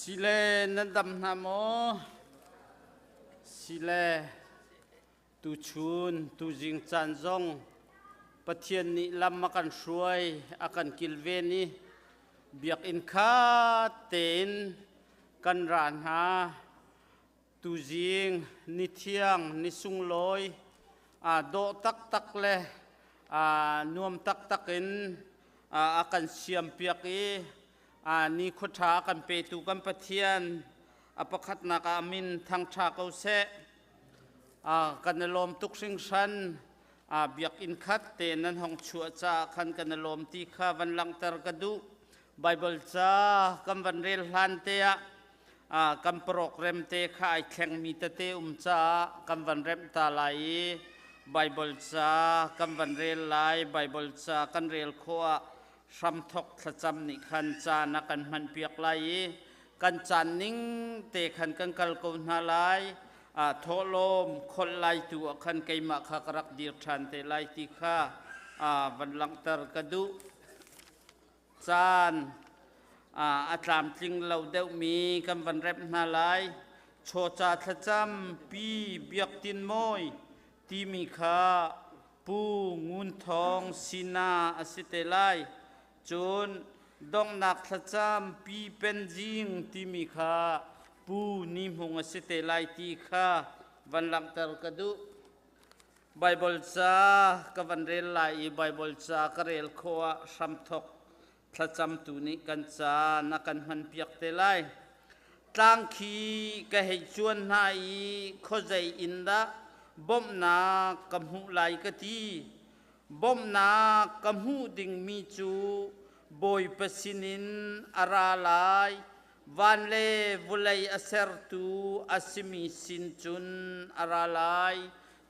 Sile nan dam hna maw? Sile tuchun tuzing caan zong Pathian nih lam a kan hruai a kan kilven i biakinn kha tein kan ra hna. Tuzing ni thiang ni sunglawi aa dawh taktak le aa nuam taktak in a kan siampiak i nikhua ṭha a kan petu kan Pathian a pakhatnak ah a min thangṭha ko seh. Kan i lawm tuk hringhran. Biakinn khat te nan hong chuah caah khan kan i lawm ti kha van langhter ka duh. Baibal ca kan van rel hlan te ah kan program te kha ai thlengmi tete um caah kan van remh ta lai i Baibal ca kan van rel lai. Baibal ca kan rel khawh ah hramthok thlacam nih khan caan a kan hmanpiak lai i kan caan ning te khan kan kal ko hna lai. Thawhlawm kholh lai tu ah khan keimah kha ka rak dir ṭhan te lai ti kha van langhter ka duh. Caan a tlamtling lo deuhmi kan van remh hna lai. Chawca thlacam pi Biak Tin Mawi timi kha Pu Ngun Thawng Sina a si te lai. Cun donghnak thlacam Pi Pen Zing timi kha Pu Ni Hmung a si te lai ti kha van langhter ka duh. Baibal ca ka van rel lai i Baibal ca ka rel khawh ah hramthok thlacamtu nih kan ca na kan hmanpiak te lai. Tlang khi ka hei cuan hna i khuazei in dah bawmhnak ka hmuh lai ka ti. Bawmhnak ka hmuh dingmi cu Bawipa sinin a ra lai. Van le vawlei a sertu a simi sin cun a ra lai.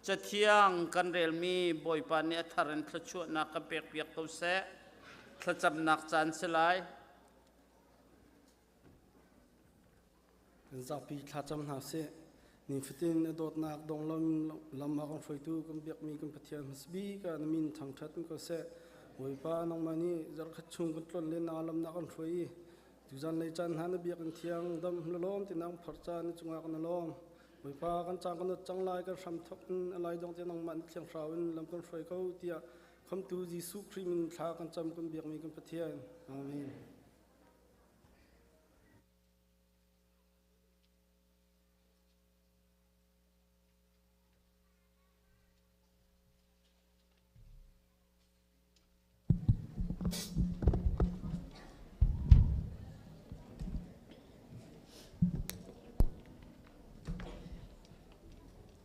Cathiang kan relmi Bawipa nih a thar in thluachuahnak kan pekpiak ko seh. Thlacamnak caan si lai. Kan zapi thlacam hna sih. Nifatin a dawtnak dong lam a kan hruaitu kan biakmi kan Pathian hmasabik ah na min thangṭhat in ko seh. Bawipa nangmah nih zarhkhat chung kan tlon len na lam na kan hruai i tuzan lei caan hna na biakinn thiang dam na lawm ti nang phar caan na cungah kan lawm. Bawipa kan cang kan cang lai kan hram thok in a lai dong te nangmah na thiang hraw in lam kan hruai ko tiah khamtu Jesuh Khrih min thla kan cam kan biakmi kan Pathian. Amen.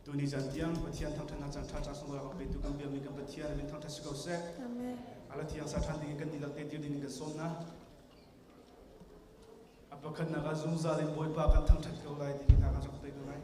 Tuni zan tiang Pathian thangṭhatnak caan ṭha ca sunglawi a petu kan biakmi kan Pathian min thangṭhat si ko seh. Amen. Ala thiang sa ṭhan ding in kan dihlak te dir ding in kan sawm hna. A pakhatnak ah zungzal in Bawipa kan thangṭhat ko lai timi hna kan rak pe ko lai.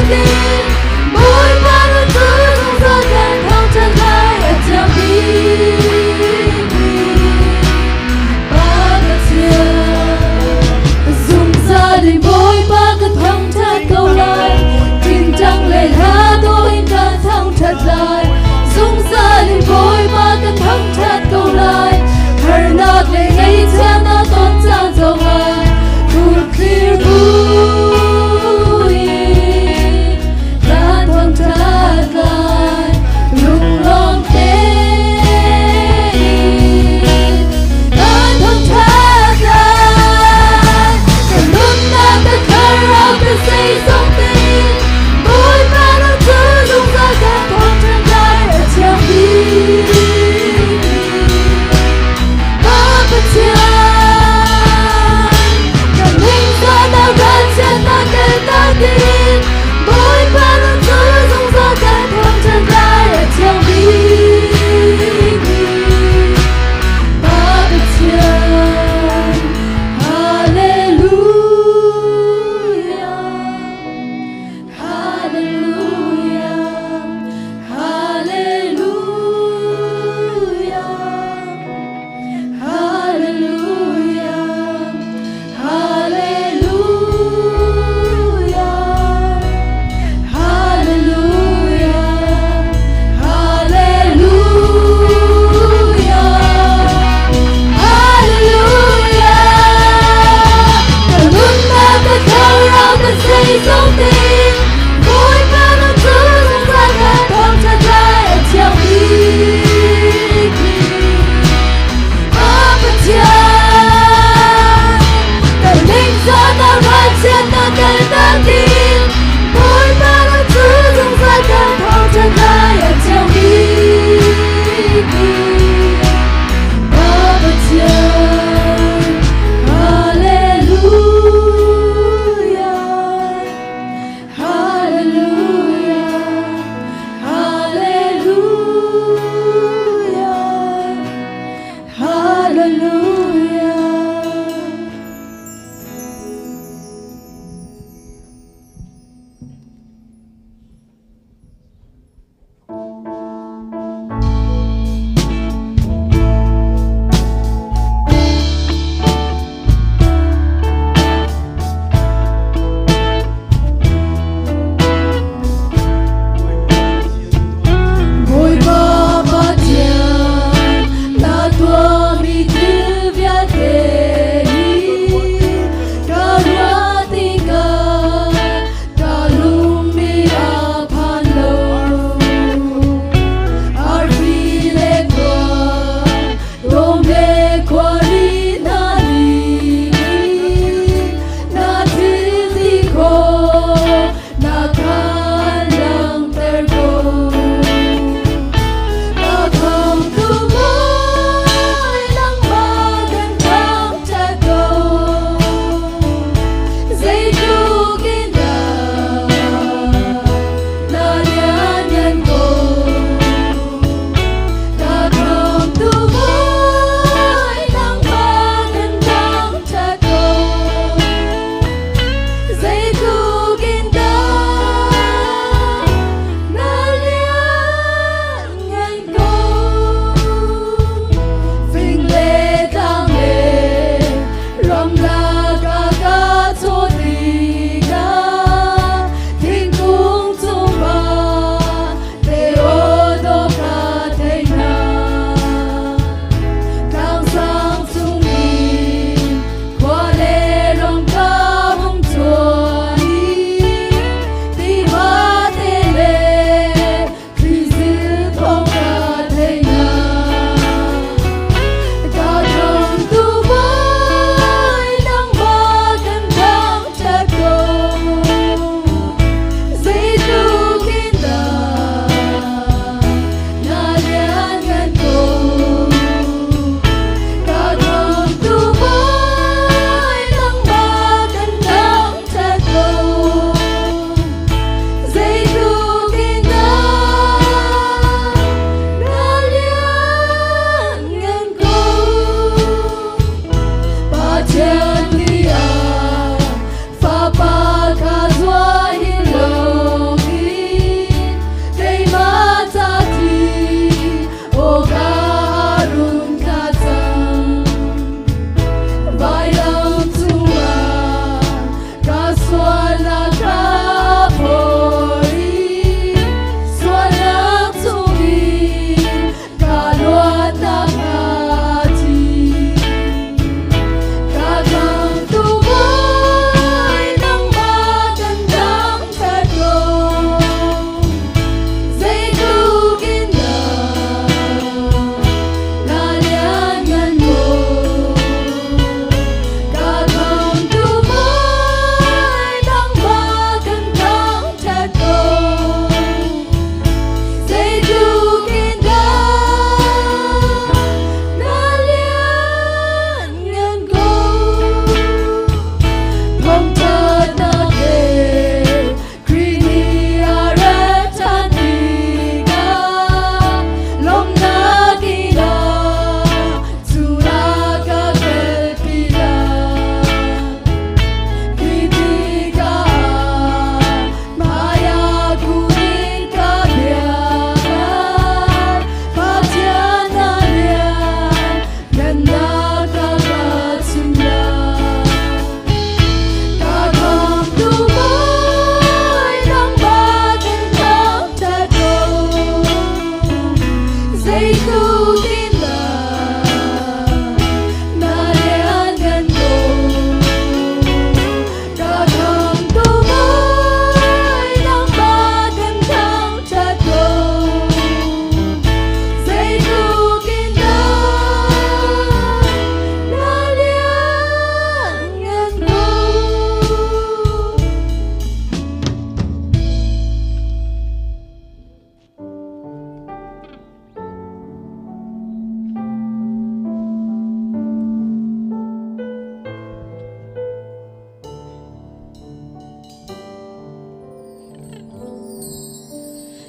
ding Bawipa na cu zungzal kan thangṭhat lai a thiang bikmi Pa Pathian. Zungzal in Bawipa ka thangṭhat ko lai, tingtang le hla dawh in ka thangṭhat lai. Zungzal in Bawipa ka thangṭhat ko lai, harnak le ngaihchiatnak ton caan zongah phurthlir buin ka thangṭhat lai. Lunglawm tein ka thangṭhat lai. Ka nunnak ka thlarau ka zeizong tein Bawipa na cu zungzal ka thangṭhat lai a thiang bikmi Pa Pathian. Ka ningzahnak ralchiatnak kaltak ding Bawipa na cu zungzal ka thangṭhat lai a thiang bikmi Pa Pathian. Hallelujah. Hallelujah. Hallelujah. Hallelujah. Hallelujah. Hallelujah. Hallelujah. Hallelujah. Ka nunnak ka thlarau ka zeizong tein Bawipa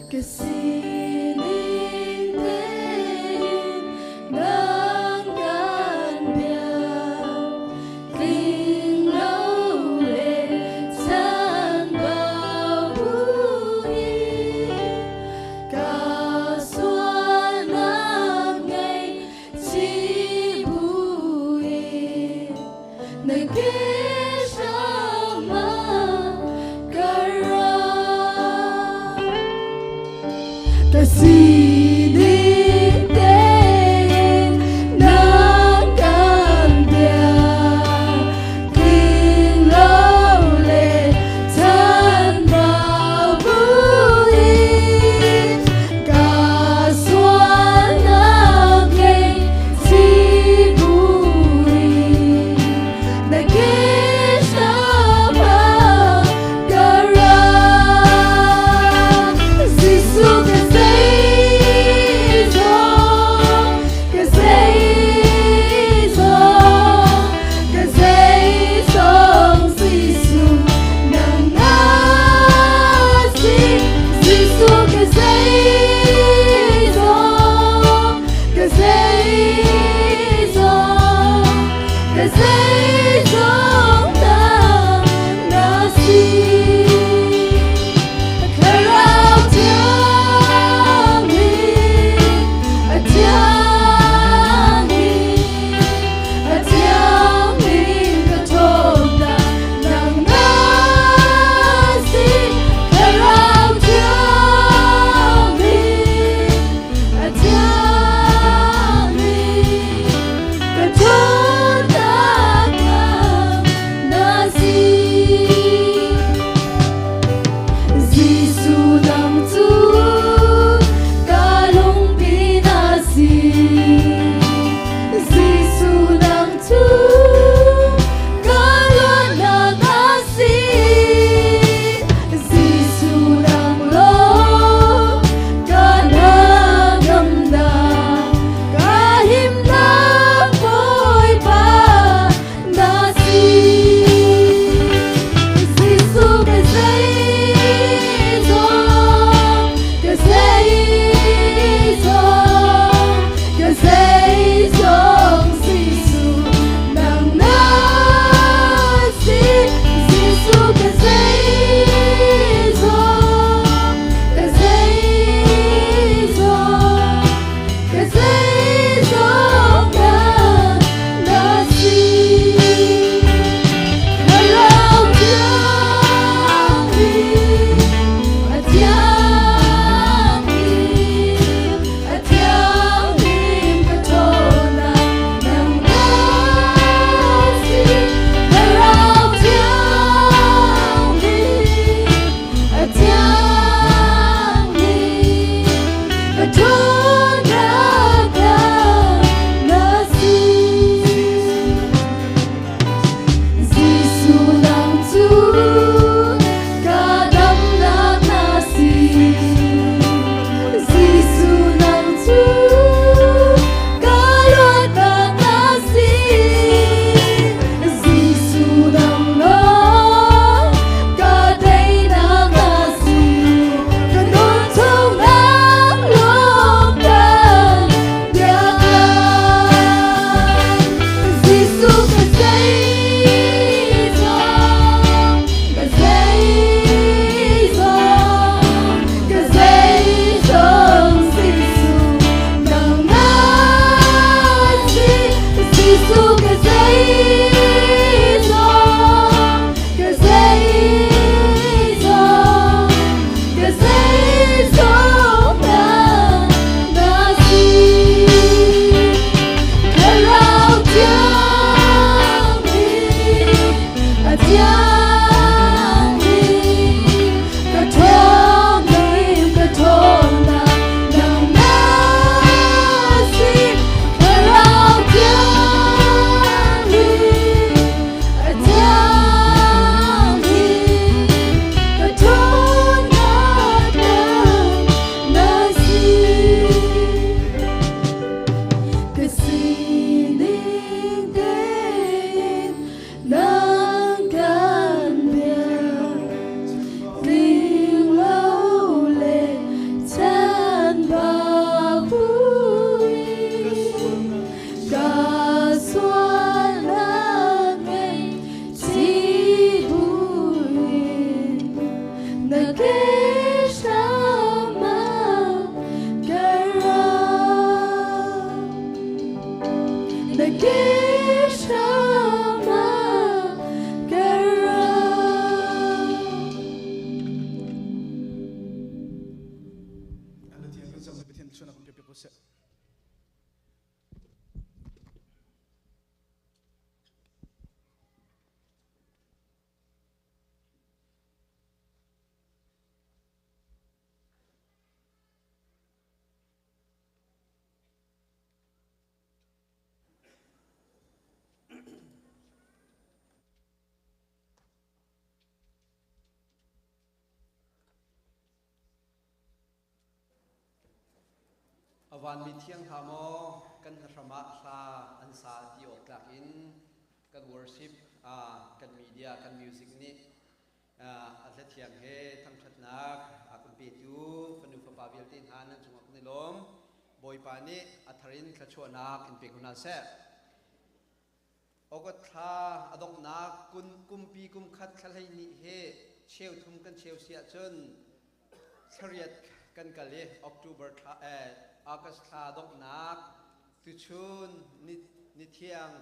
Ka sining tein nang kan biak, tling lo le chanbau buin ka sualnak ngaihchih buin na ke hram ah ka ra. Ka sining tein nang kan biak, tling lo le chanbau buin ka sualnak ngaihchih buin na ke hram ah ka ra. Jesuh ka zei. seh. A vanmi thiang hla maw kan hlahram ah hla an sa ti awk tlak in kan worship kan media kan music nih a hlathiang he thangṭhatnak a kan petu fanu fapa vialte hna nan cungah kan i lawm. Bawipa nih a thar in thluachuahnak in pe ko hna seh. August thla a donghnak kumpi kum khat thla 12 he cheu thum kan cheu si ahcun thlariat kan kal i October thla August thla donghnak tuchun ni thiang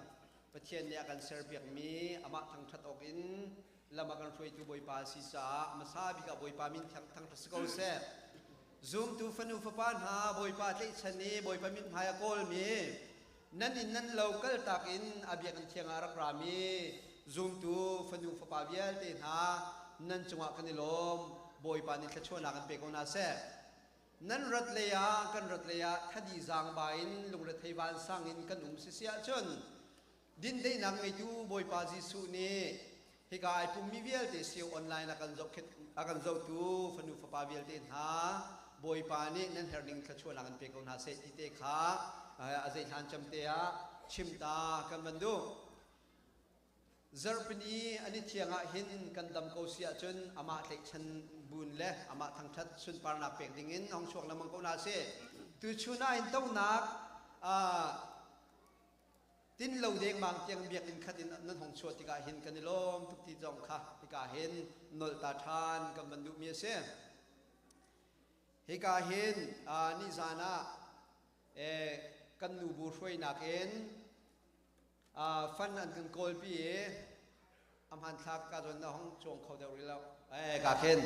Pathian nih a kan serpiakmi amah thangṭhat awk in lam a kan hruaitu Bawipa a si caah hmasa bik ah Bawipa min thangṭhat si ko seh. Zumtu fanu fapa hna Bawipa tlaihchan i Bawipa mithmai a kawlmi nan inn nan lo kaltak in a biakinn thiang ah rak rami zumtu fanu fapa vialte hna nan cungah kan i lawm. Bawipa nih thluachuahnak an pe ko hna seh. Nan rat lei ah kan rat lei ah thadi zaangba in lungrethei vansang in kan um sisi ahcun Dindeihnak ngeitu Bawipa Jesuh nih hika ai pummi vialte sio online a kan zohkhet a kan zohtu fanu fapa vialte hna Bawipa nih nan herhning thluachuahnak an pe ko hna seh ti te kha a zeihlan cem te ah chim ta kan van duh. Zarhpini ani thiang ah hin kan dam ko si ahcun amah tlaihchan bun le amah thangthat sunparnak pek ding in hong chuak lengmang ko hna sih. Tuchun ah hin tonak Tin lo dengmang tiang biakinn khat in nan hong chuah tikah hin kan i lawm tuk ti zong kha hika hin nolh ta ṭhan kan van duhmi a si. Hika hin nizan ah kan nubu hruainak in fan an kan kawlpi i a hmanthlak ka zawn na hong cuang kho deuh rih lo. Eh ka khin.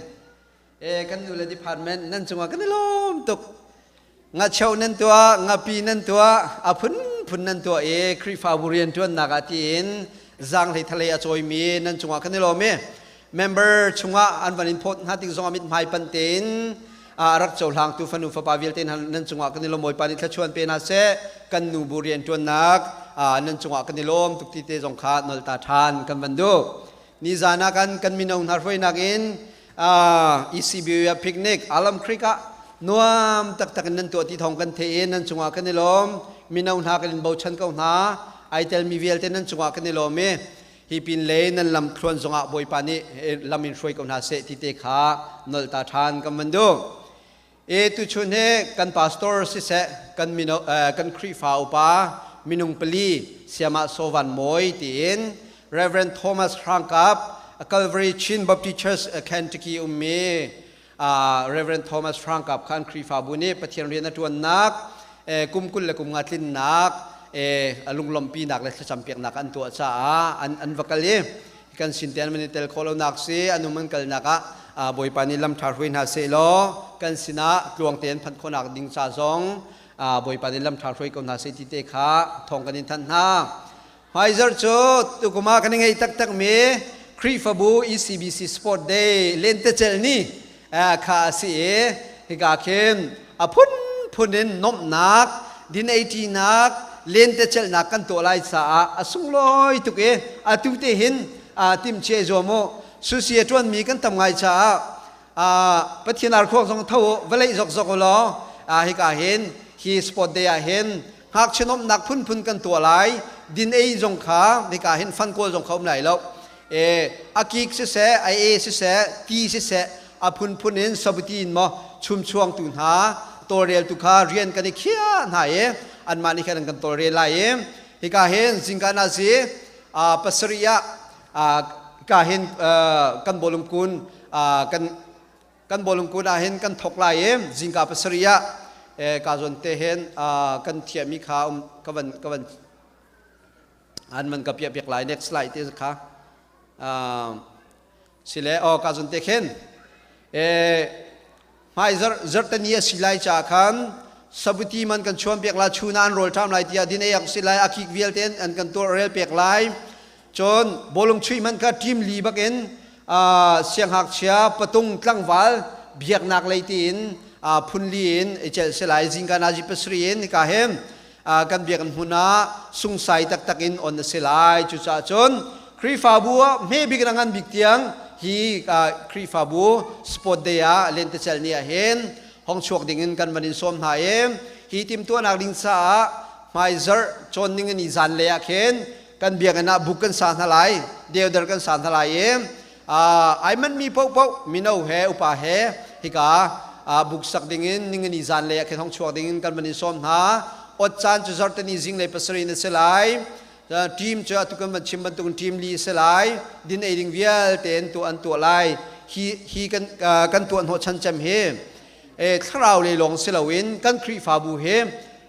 Eh kan nu le department nan cungah kan i lawm tuk. Nga cheu nan tuah, ngapi nan tuah, a phunphun nan tuah i Khrihfabu rian ṭuannak ah tiin zaanghlei thalei a cawimi nan cungah kan i lawm i member chungah an van in phawt hna tik zongah mithmai panh tein a rak cohlangtu fanu fapa vialte hna nan cungah kan i lawm. Bawipa nih thluachuan pe hna seh. Kan nu bu rian ṭuannak nan cungah kan i lawm tuk ti te zong kha nol ta ṭhan kan van duh. Nizan ah kan kan mino hna hruainak in ECBU ah picnic Alam Creek ah nuam taktak in nan tuah ti thawng kan theih i nan cungah kan i lawm. Mino hna kan in bochan ko hna. Ai telmi vialte nan cungah kan i lawm i hi pin le nan lam thluan zongah Bawipa nih lam in hruai ko hna seh ti te kha nolh ta ṭhan kan van duh. E tuchun hi kan pastor siseh kan mino kan Khrihfa upa minung pali Siamah Sovan Mawi tiin Reverend Thomas Hrangkap Calvary Chin Baptist Church Kentucky ummi Reverend Thomas Hrangkap khan Khrihfabu nih Pathian rian a ṭuannak kum 20 le kum nga tlinnak lunglawmhpinak le thlacampiaknak an tuah caah an va kal i kan sin te an van i tel khawh lonak si an um an kalnak ah Bawipa nih lam ṭha hruai hna seh law kan sinah tluang tein phanh khawhnak ding ca zong Bawipa nih lam ṭha hruai ko hna seh ti te kha thawng kan in thanh hna. Hmaizarh cu tukum ah kan i ngeih taktakmi Khrihfabu ECBC Sport Day lentecelh ni kha a si i hika khin a phunphun in nuamhnak, din ei ṭinak, lentecelhnak kan tuah lai caah a sunglawi tuk i atu te hin timhcia i zuam u. Susi a ṭuanmi kan tam ngai caah Pathian arkhuang zong tho u, vawlei zokzok u law hika hin hi sport day ah hin ngakchia nuamhnak phunphun kan tuah lai. Din ei zong kha hika hin fan kawl zong kha um lai lo. A kik siseh, a e siseh, ti siseh, a phunphun in sabuti in maw chumchuang tu hna tawlreltu kha rian kan i khiah hna i anmah nih khan an kan tawlrel lai i hika hin zingka na si pasarih ah ka hin kan bawlung kun kan kan bawlung kun ah hin kan thok lai i zingka pasarih ah ka zawn te hin kan thiahmi kha ka van ka van an man ka piah piak lai. Next slide te kha sile o ka zawn te khin hmai zarh zarhtani a si lai ca khan. Sabuti man kan chuan piak la, chuna an rawl ṭam lai tiah din ei ak si lai, a kik vialte an kan tuah rel pek lai. Cun bawlung chuih man kha team li bakin sianghngakchia patung tlangval biaknak lei tiin phun li in i celh si lai. Zingka nazi pasarih in hika hin kan biakinn hmun ah sungsai taktak in on a si lai. Cucaah cun Khrihfabu ah hme bik in a ngan bik tiang hi Khrihfabu sport day ah lentecelh ni ah hin hong chuak ding in kan van in sawm hna i hi timhtuahnak ding caah hmaizarh cawn ning in i zan lei ah khin kan biakinn ah buk kan sa hna lai, deodar kan sa hna lai i ai manhmi paohpaoh mino he upa he hika buk sak ding in ningani zan lei ah khin hong chuak ding in kan van in sawm hna. Ot caan cu zarhteni zinglei pasarih in a si lai. Team cu atu kan van chim bantukin team li a si lai. Din ei ding vialte in tuah an tuah lai. Hi hi kan kan tuah hnawh chan cem hi thlarau lei lawng si loin kan Khrihfabu hi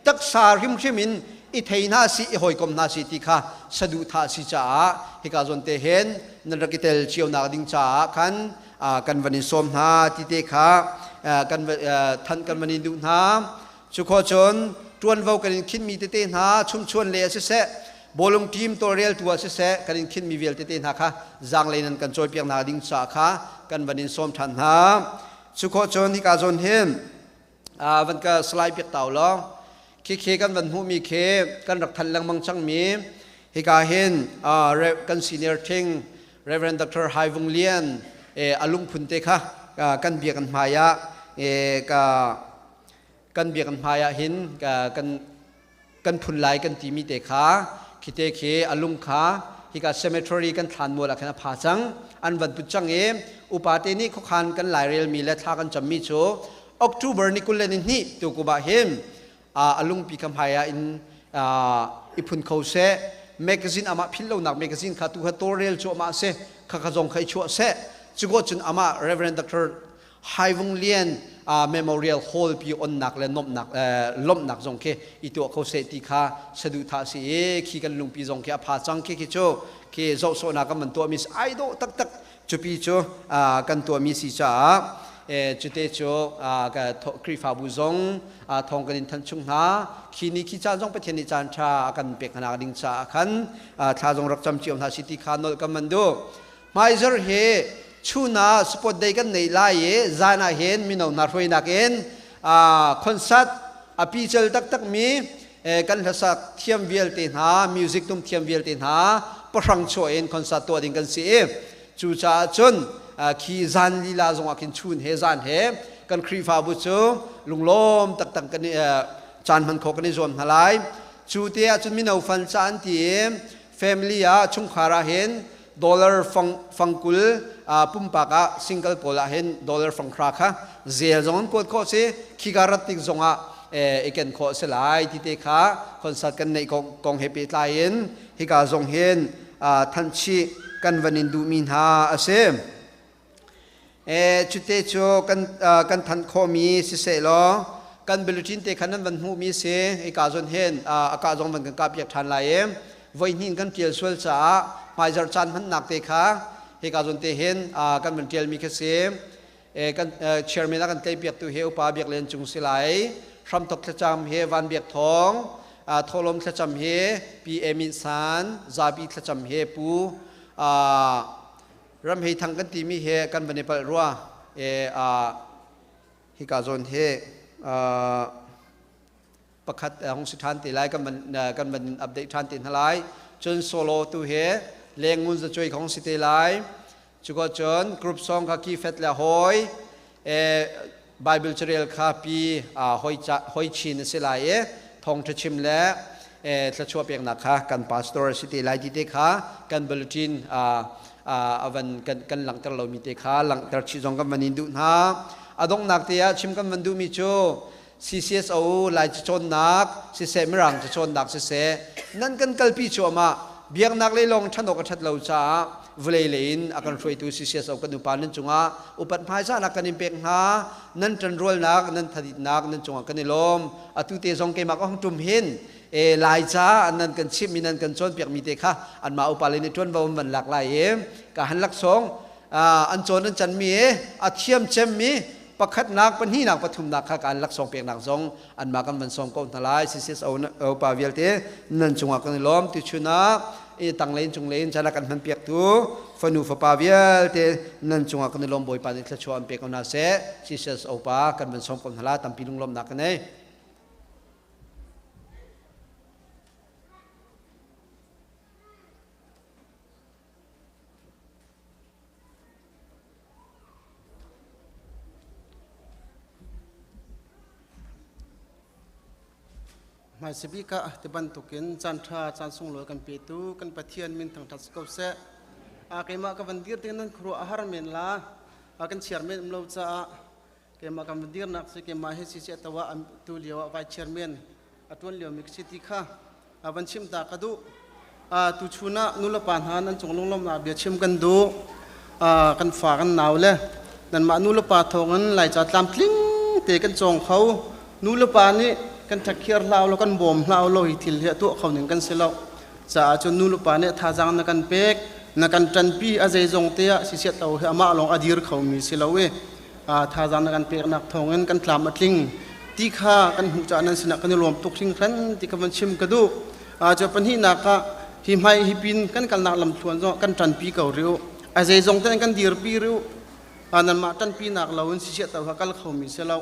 taksa hrimhrim in i thei hna si i hawikom hna si ti kha saduhthah si caah hika zawn te hin nan rak i tel cio nak ding caah khan kan van in sawm hna ti te kha kan than kan van in duh hna. Cu khawh cun tuanvo kan in khinmi tete hna chumchuan le a siseh, bawlung team tawlreltu ah siseh, kan in khinmi vialte te hna kha zaanglei nan kan cawipiak hna ding caah kha kan van in sawm ṭhan hna. Cu khawh cun hika zawn hin van ka slide piak tau law khi kan van hmuhmi khi kan rak thanh lengmang cangmi hika hin kan senior thing Reverend Dr. Hai Vung Lian a lungphun te kha kan biakinn hmai ah ka kan biakinn hmai ah hin kan kan phun lai kan timi te kha khite khi a lung kha hika cemetery kan thlanmual ah khan a pha cang, an van put cang i upa te nih khuakhan kan lairelmi le thla kan cammi cu October ni 22 tu kum ah hin a lungpi kha hmai ah in i phun kho seh, magazine amah philh lonak magazine kha tu kha tawlrel cu amah si kha kha zong kha i chuah seh. Cu cun amah Reverend Dr. Hai Vung Lian Memorial Hall pi onnak le nomhnak lomhnak zong khi i tuah kho seh ti kha saduhthah si i khi kan lungpi zong khi a pha cang. Khi khi cu khi zohsawhnak kan van tuahmi ai dawh taktak cupi cu kan tuahmi si caah cute cu Khrihfabu zong thawng kan in thanh chung hna. Khi ni khi caan zong Pathian nih caan ṭha a kan pek hna ding caah khan thla zong rak cam cio hna si ti kha nolh kan van duh. Hmaizarh hi chun ah sport day kan nei lai i zan ah hin mino hna hruainak in concert a pical taktak mi kan hlasak thiam vialte hna, music tum thiam vialte hna pahrang chuah in concert tuah ding kan si i cucaah cun khi zan lila zongah khin chun he zan he kan Khrihfabu cu lunglawm taktak kan caan hman khawh kan i zuam hna lai. Cu te ah cun mino fan ca an ti i family ah chungkhar ah hin dollar fang fangkul pumpak ah single pawl ah hin dollar fanghra kha zel zong an kuat khawh si, khika rat tik zong ah i ken khawh si lai ti te kha concert kan neih kong he pehtlai in hika zong hin thanchih kan van in duhmi hna a si. Cute cu kan kan thanh khawhmi siseh law kan bulletin te khan nan van hmuhmi si hika zawn hin a ka zong van kan kah piak ṭhan lai i voi hnih kan ṭial sual caah hmaizarh caan hmannak te kha hika zawn te hin kan van ṭialmi kha si. Kan chairman a kan tleipiaktu hi upa Biak Lian Cung si lai, hramthok thlacam hi Van Biak Thawng, thawhlawm thlacam hi Pi Emin San, zapi thlacam hi Pu Ram Hei Thang kan timi hi kan van i palh rua. Hika zawn hi pakhat hong si ṭhan te lai, kan van kan van update ṭhan te hna lai. Cun solo tu hi lengun za cuai khong si te lai. Cuko cun group song kha ki fet le hoi Bible carel kha pi hoi hoi chin a si lai i thawngṭha chim le thluachuah peknak kha kan pastor a si te lai ti te kha kan bulletin a van kan langhter lomi te kha langhter chih zong kan van in duh hna. A donghnak te ah chim kan van duhmi cu CCSO Lai cacawnnak siseh, Mirang cacawnnak siseh, nan kan kalpi cuahmah. Biaknak lei lawng ṭhan awk a ṭhat lo caah vawlei lei in a kan hruaitu CCSO kan upa nan cungah upat hmaizahnak kan in pek hna. Nan ṭanrualnak, nan thaditnak nan cungah kan i lawm. Atu te zong keimah ka hung ṭum hin e Lai ca nan kan chimhmi, nan kan cawnpiakmi te kha anmah upa lei nih ṭuanvo an van lak lai i ka han laksawng an cawn an canmi a thiam cemmi Pakhatnak, pahnihnak, pathumnak kha kan laksawng peknak zong anmah kan van sawm ko hna lai. CCSO pa vialte nan cungah kan i lawm. Tuchun ah i tanglei in cunglei in caan a kan hman piaktu fanu fapa vialte nan cungah kan i lawm. Bawipa nih thluachuah an pe ko hna seh. CCSO pa kan van sawm ko hna la. Tampi lunglawmhnak kan nei. Hmaisabik ah ti bantukin caan ṭha caan sunglawi kan petu kan Pathian min thangṭhat si ko seh. A keimah ka van dir ding nan khuaruah a har men la. A kan chiar men um lo caah keimah kan van dirnak si keimah hi si tawa tu lio ah vai chairman a ṭuan lio mi ka si ti kha a van chim ta ka duh. Tu chun ah nulepa hna nan cung lunglawmhnak bia chim kan duh. Kan fa kan nau le nanmah nulepa thawngin Laica tlamtling te kan cawng kho. Nulepa nih kan ṭhakhiar hlah law kan bawm hlah law hi thil hi a tuah kho ning kan si lo. Caah cun nulepa nih thazaang na kan pek, na kan ṭanpi a zeizong te ah sisiat lo hi amah lawng a dir khomi si lo i thazaang na kan peknak thawngin kan tlam a tling ti kha kan hmuh caah nan sinah kan i lawm tuk hringhran ti kha van chim ka duh. Cu pahnihnak ah hi hmai hi pin kan kalnak lamthluan zong kan ṭanpi ko rih u. A zeizong ten kan dirpi rih u. Nanmah ṭanpinak lo in sisiah to kha kal khomi si lo.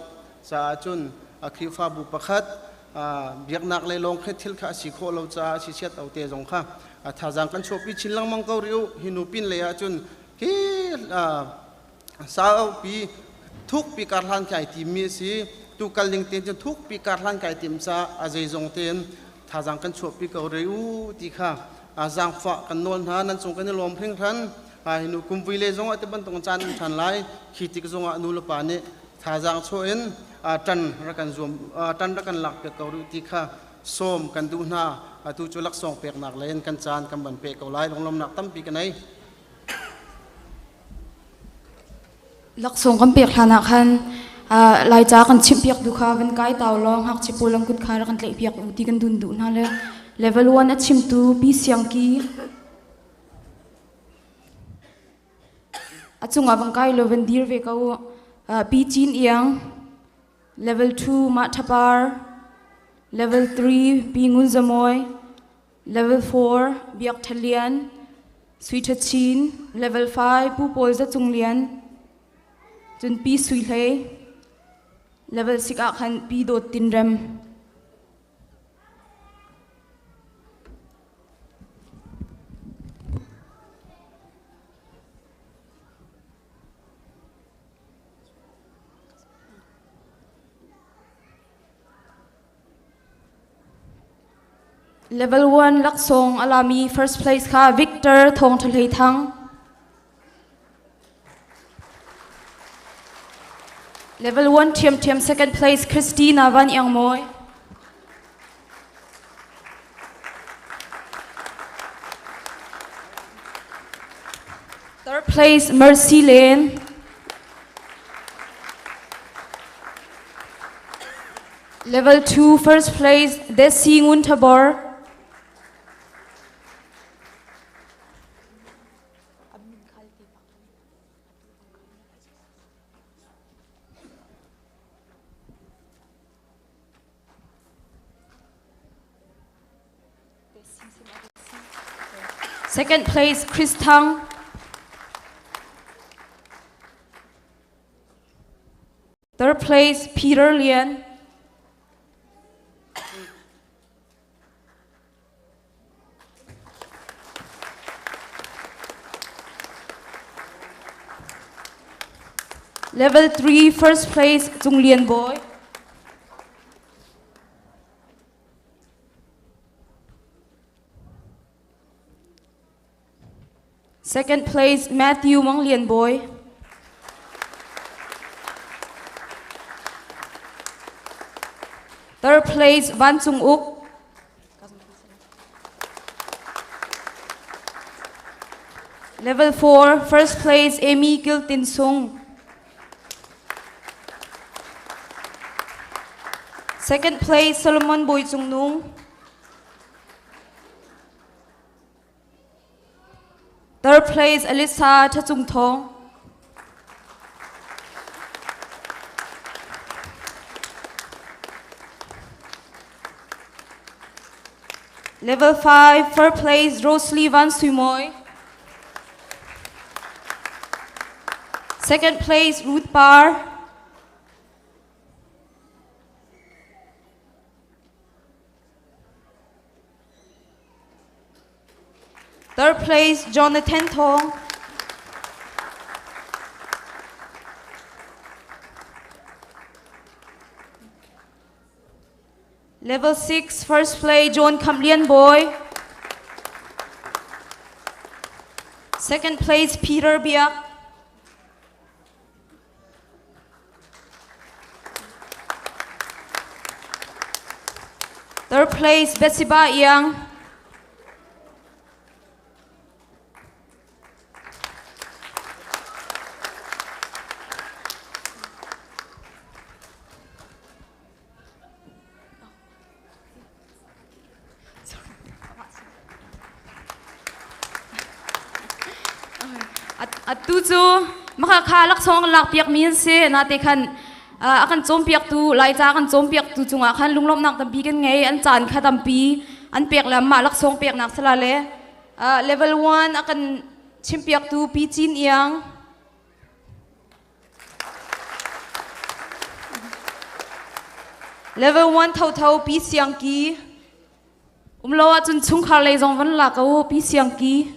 Caah cun Khrihfabu pakhat biaknak le lawng khi thil kha a si khawh lo caah sisiat to te zong kha thazaang kan chuahpi chin lengmang ko rih u. Hi nu pin lei ah cun khi Saupi thukpi karhlan kai timmi a si. Tukal ning tein cun thukpi karhlan kai tim caah a zeizong tein thazaang kan chuahpi ko re u ti kha zaangfah kan nawl hna. Nan cung kan i lawm hringhran. Hi nu kumvui le zong ah ti bantuk caan um ṭhan lai. Khi tik zong ah nu le pa nih thazaang chuah in ṭan rak kan zuam ṭan rak kan lak piak ko rih ti kha sawm kan duh hna. Atu cu laksawng peknak lei in kan caan kan van peh ko lai. Lunglawmnak tampi ka nei. Laksawng kan pek hlan ah khan Laica kan chimhpiak tu kha van kai tau law ngakchia pawl an kut kha rak kan tlaihpiak u ti kan dun duh hna le level 1 a chimtu Pi Siang Ki a cungah van kai law van dir ve ko u. Pi Cin Iang level 2 Mah Thapar level 3 Pi Ngun Zamoy Level 4 Biak Tha Lian, Sui Tha Chin, Level 5 Pu Paul Za Cung Lian, cun Pi Sui Hlei, Level 6 ah khan Pi Dawt Tin Rem. Level 1 laksawng a lami first place kha Victor Thawng Tha Hlei Thang. Level 1 ṭhiamṭhiam second place Christina Van Iang Mawi. Third place Mercy Lane. Level 2 first place Desi Ngun Thabor. Second place Chris Thang. Third place Peter Lian. Level 3 first place Cung Lian Boy. Second place Matthew Mang Lian Boy. Third place Van Cung Uk. Level 4, first place Amy Giltin Sung. Second place Solomon Boy Cung Nung. Third place Alyssa Thachung Thong. Level 5, first place, Rosalie Van Suimoy. Second place, Ruth Parr. Third place, Jonathan Tong. Level 6, first place, John Kamlian Boy. Second place, Peter Biak. Third place, Betsy Yang. Atu cu maka kha laksawng lak piak mi an si na te khan a kan cawmpiak tu Laica kan cawmpiak tu cungah khan lunglawmhnak tampi kan ngei. An caan kha tampi an pek le mah laksawng peknak sala le level 1 a kan chimpiak tu Pi Cin Iang. Level 1 tho tho Pi Siang Ki. Umlo ahcun chungkhar lei zong van la ko Pi Siang Ki.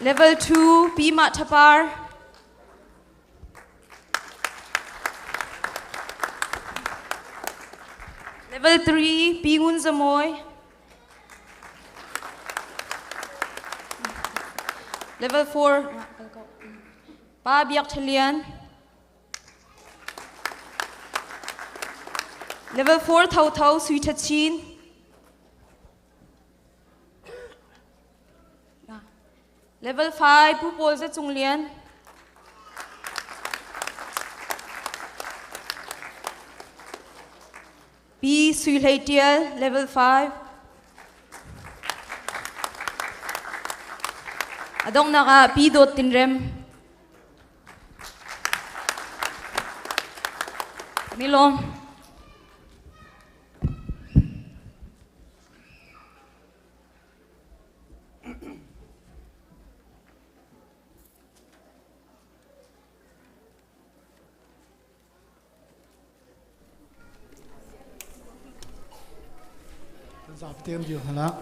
Level 2 Pi Ma Thapar. Level 3 Pi Ngun Zamoy. Level 4 Pa Biak Thalian. Level 4 Tho Tho Sui Tha Chin. Level 5 Pu Paul Za Cung Lian. Pi Sui Hlei Tial, level 5. Adong naka Pi Dot Tin Rem. Nilom. Zapi te dir hna.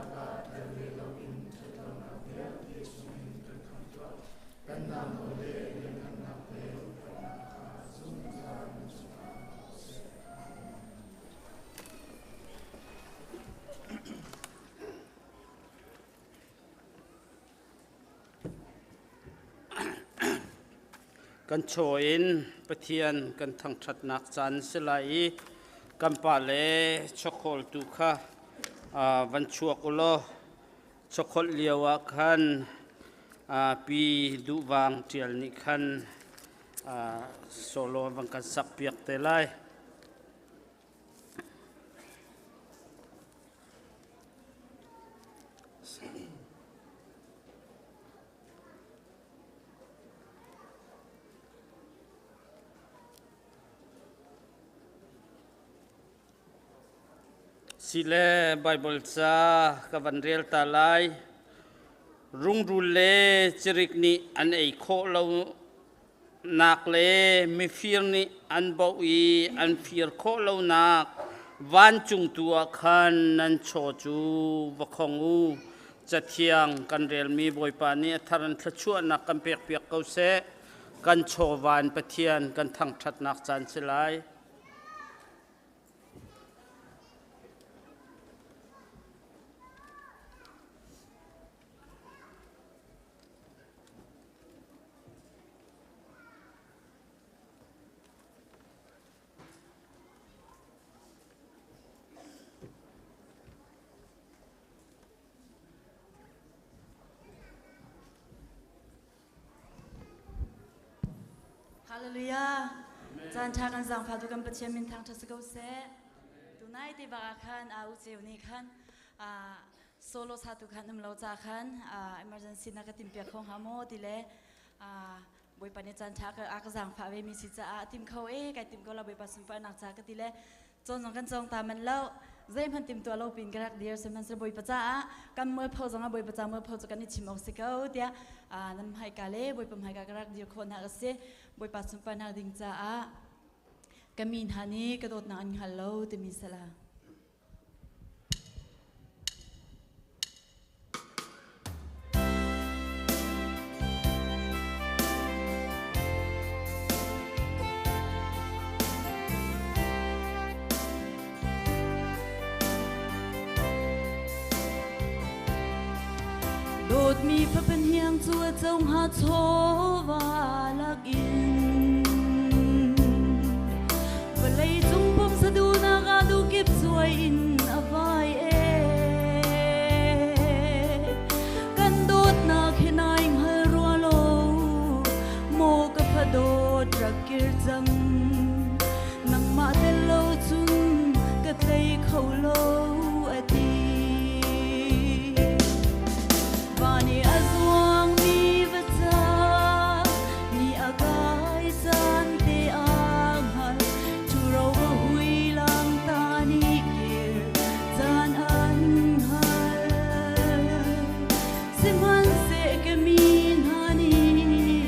Hremnak ah tel ve loin ṭhatlonak vialte chungin kan khamh tuah. Pennak nawl le lianhngannak le upatnak kha zungzal na cungah um ko seh. Amen. Kan chaw in Pathian kan thangṭhatnak caan si lai i kan pale chawkhawltu kha van chuak u law chawkholh lio ah khan pi duhvang ṭial nih khan solo van kan sakpiak te lai. Sile Baibal ca ka van rel ta lai. Rungrul le cirik nih an ei khawh lo nak le mifir nih an boh i an fir khawh lonak vancung tu ah khan nan chaw cu va khong u. Cathiang kan relmi Bawipa nih a thar in thluachuahnak kan pekpiak ko seh. Kan chaw van Pathian kan thangṭhatnak caan si lai. Hallelujah. Caan ṭha kan zaangfah tu kan Pathian min thangṭhat si ko seh. Tunai te bak ah khan a u ceu nih khan solo satu khan um lo ca khan emergency na ka tim piak kho hnga maw ti le Bawipa nih caan ṭha a ka zaangfah ve mi si caah tim kho e kai tim ko la Bawipa sunparnak ca ka ti le cawn zong kan cawng ta man lo zeihmanh tim tuah lo pin ka rak dir sihmanhsehlaw Bawipa caah kan mualpho zong ah Bawipa ca mualpho cu kan i chim awk si ko tiah nan hmaika le Bawipa hmaika ka rak dir khawhnak a si. Bawipa sunparnak ding caah ka mi hna nih ka dawtnak an hngal lo timi sala. Dawtmi fapahniang cu a co hnga chawva lakin vawlei cung pumsa duhnak ah duhkip cuai in a vai e kan dawtnak hi nai hngal rua lo maw ka fa dawt rak kir cang nangmah tel lo cun ka tlei kho lo a ti van i a zuangmi va ca ni a kai caan te aa hngal ṭhuro va hui lang ta nih kir caan an hngal sihmanhseh ka mi hna nih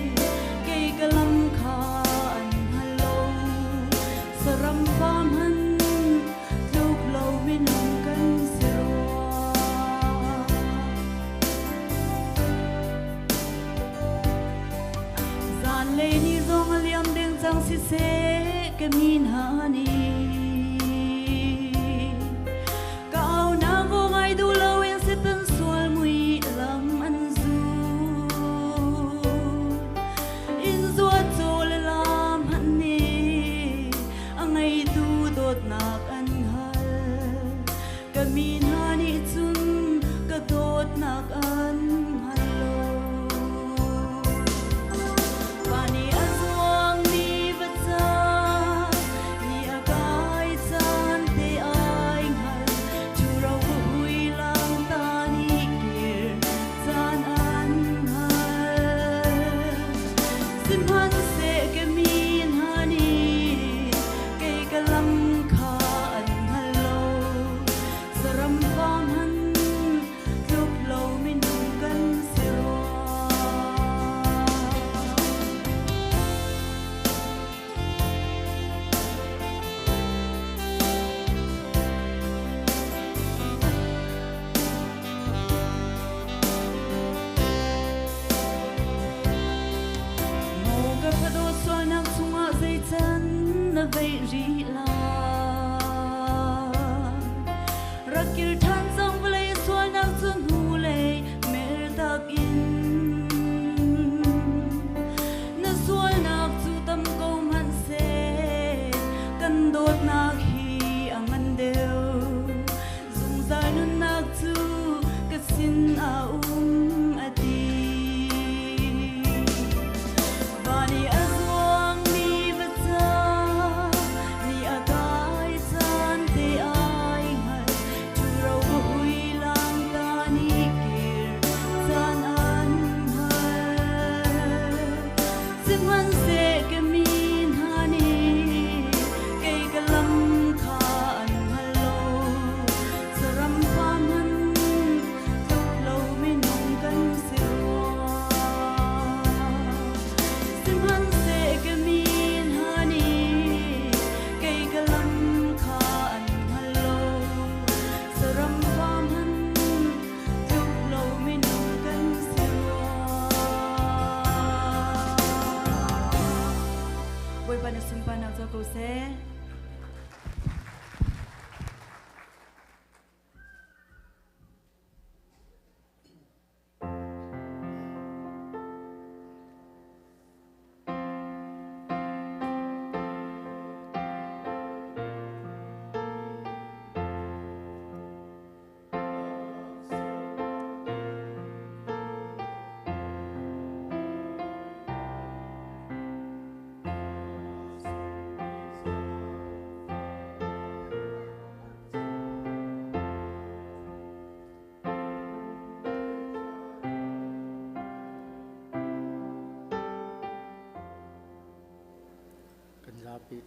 kei ka lam kha an hngal lo saram fa hmanh tluk lo minung kan si rua. Zanlei ni zong a liam deng cang siseh ka mi hna nih ka au na vo ngai duh loin Satan sual mui lam an zul in zuat caw le lam hmanh nih a ngeitu dawtnak an hngal ka mi hna nih cun ka dawtnak an hngal lo van i a zuangmi va ca ni a kai.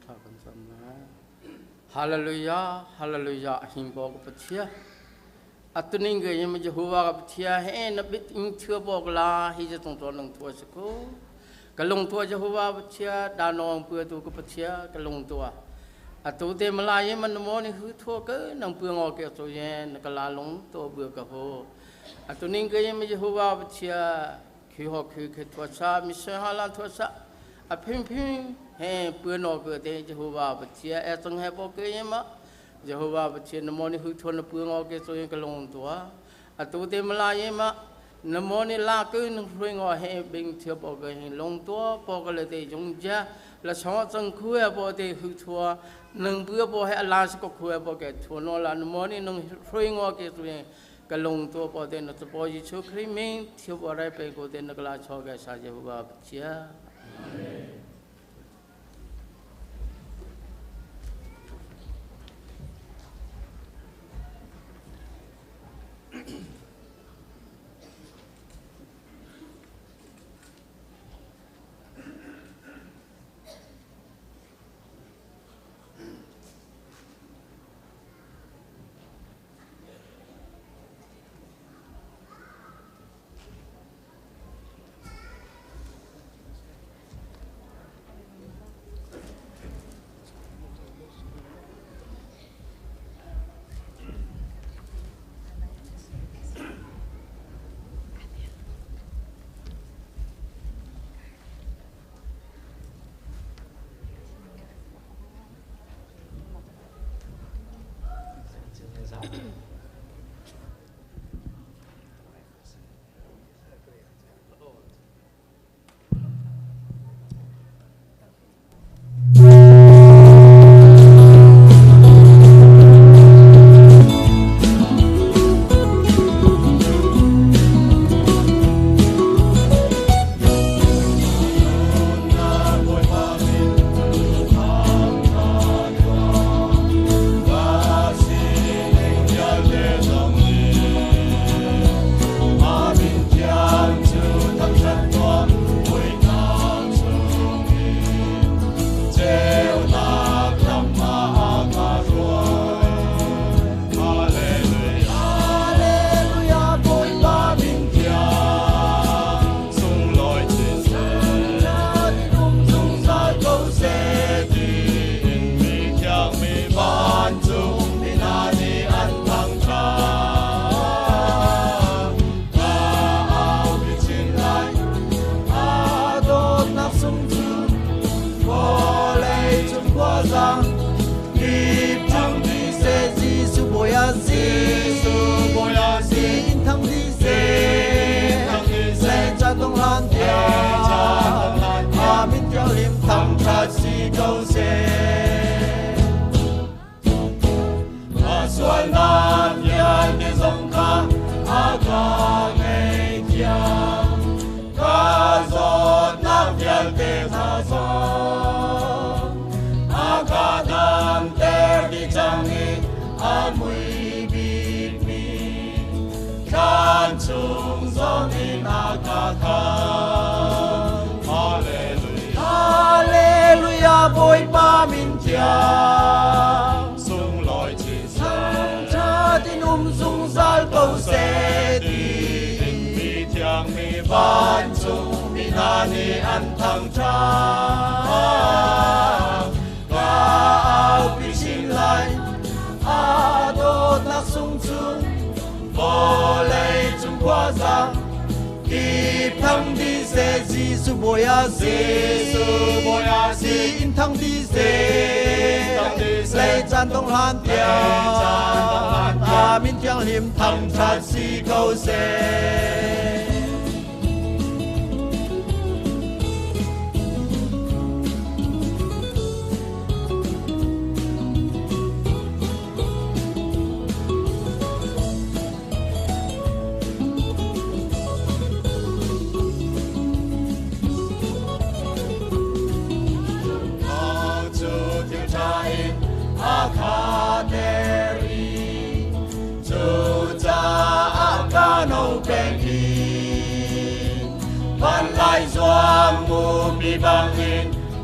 Thla kan cam lai. Hallelujah, hallelujah, hing bo ka Pathian. Atuning ge yim Jehovah ka Pathian he na bit ing thua bok la hi je tong ton lung thua se ko. Ka lung thua Jehovah Pathian da nong pua tu ka Pathian ka lung thua. Atu te mala ye man mo ni hu thua ke nang pua ngo ke to ye na ka la lung to bua ka ho. Atuning ge yim Jehovah Pathian khi ho khi khi thua sa mi se ha lan thua sa a phing phing he pua no ke te Jehovah Pathian e chang he bo ke ye ma Jehovah Pathian na mo ni hu thua na pua ngo ke so ye ka lung tua atu te mala ye ma na mo ni la ke nang hrui ngo he bing thia bo ke he lung tua po ke le te jung ja la chong chang khu ya bo te hu thua nang pua bo he ala ko khu ya bo ke thua no la na mo ni nang hrui ngo ke so ye ka lung tua po te na po ji chu khri ming thia bo rai pe ko te na kla cho ke sa Jehovah Pathian. Amen.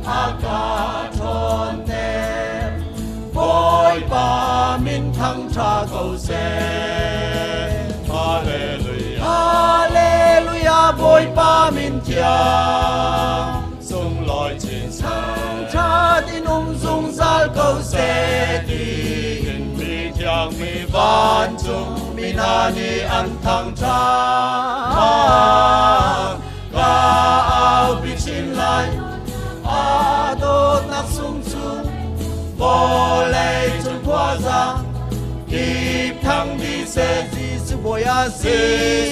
a ka ṭhawnter. Bawipa min thangṭha ko seh. Hallelujah. Hallelujah, Bawipa min thiang sunglawi chin thangṭhat in um zungzal ko seh tiin mi thiang mi vancung mi hna nih an thangṭhat. Ka aupi chin lai a dawtnak sung cu vawlei cung khuaza kip thang dih seh. Jesuh bawi a si,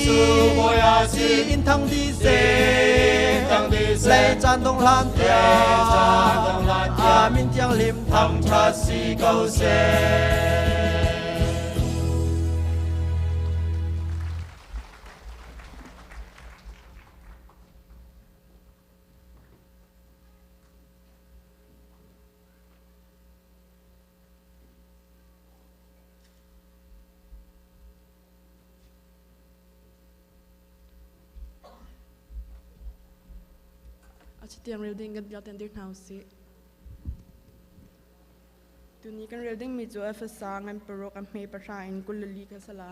Jesuh bawi a si, in thang dih seh, thang dih seh, lei caan dong hlan tiang, amin thianghlim thangṭhat si ko seh. A chitiang rel ding kan biak dir hna usih. Tuni kan rel dingmi cu Efesa ngan paruk a hme pahra in 24 kan sala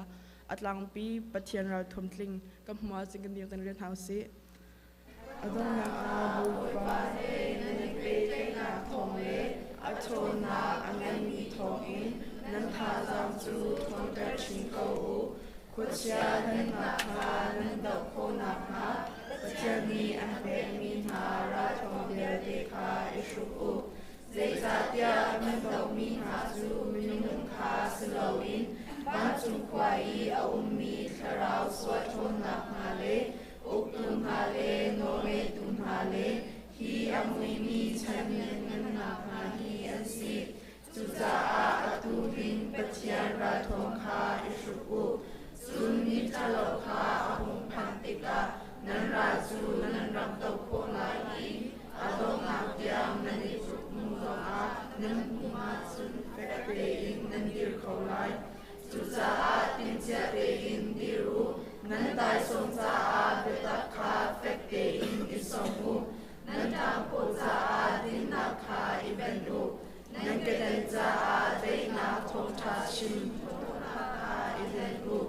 a tlangpi Pathian ral thum tling kan hmu ahcun kan biak rel hna usih. A donghnak ah Bawipa he nan i pehtlaihnak thawng le a ṭhawnnak a nganmi thawngin nan thazaang cu ṭhawnter chin ko u. Khuachia hlennak kha nan doh khawh nakhnga Pathian nih an pekmi hna ralthawng vialte kha i hruk u. Zeicahtiah kan dohmi hna cu minung kha si loin vancung khua i a ummi thlarau sual ṭhawnnak hna le uktu hna le nawlngeitu hna le hi a muimi chan lianngannak hna hi an si. Cucaah atu hin Pathian ralthawng kha i hruk u. Cun mi ṭhalo kha a hung phanh tikah nan ral cu nan rak doh khawh lai i a donghnak tiang nan i tluk hnu zongah nan hmuh ahcun fek tein nan dir kho lai. Cucaah timhcia tein dir u, nan taisawm caah biatak kha fek tein i sawm u, nan ṭangphaw caah dinnak kha i benh u, nan kedan caah daihnak thawngṭha chim khawhnak kha i hlen u.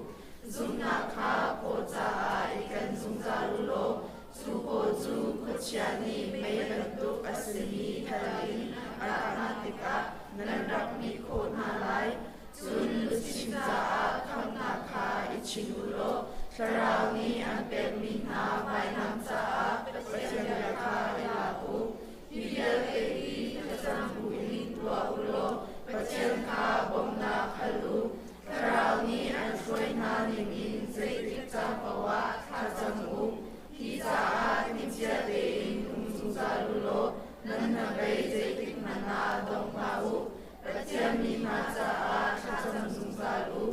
Zumhnak kha phaw caah i ken zungzal u law cu paw cu khuachia nih mei bantuk a simi thal in a kah hna tikah nan rak hmih khawh hna lai. Cun luchin caah khamhnak kha i chin u law Thlarau nih an pekmi hna vainam caah Pathian bia kha i lak u. Hi vialte hi thlacam buin tuah u law Pathian kha bawmhnak hal u. Thlarau nih an hruai hna ningin zeitik caan paohah thlacam u. Hi caah timhcia tein um zungzal u law nan hnabei zeitik hmanh ah dong hlah u. Pathian mi hna caah thlacam zungzal u.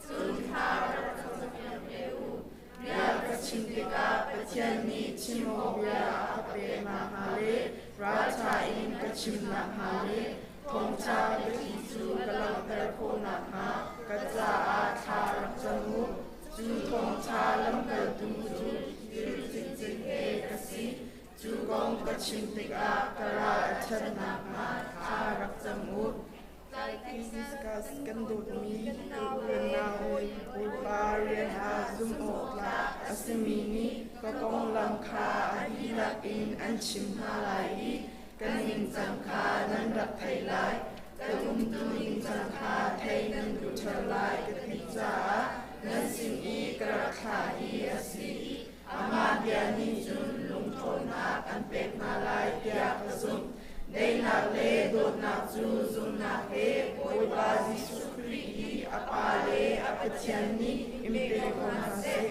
Cun thla rak campiak ve u. Bia ka chim tikah Pathian nih chim awk bia a ka pek nakhnga le ralṭha in ka chim nakhnga le thawngṭha biathli cu ka langhter khawh nakhnga ka caah thla rak cam u. Cu thawngṭha lamkaltu cu thil cikcin he ka si. Cu kong ka chim tikah ka ral a ṭhat nakhnga thla rak cam u. Tiskas kan dawtmi ka u le nau Bawipa rian ah zumh awk tlak a simi nih ka konglam kha a dihlak in an chim hna lai i ka ningcang kha nan rak theih lai. Ka umtu ningcang kha theih nan duh ṭheo lai ka ti caah nan sin i ka rak thlah hi a si. Amah bia nih cun lungṭhawnnak an pek hna lai tiah ka zumh. Daihnak le dawtnak cu zumhnak he Bawipa Jesuh Khrih i a Pa le a Pathian nih in pe ko hna seh.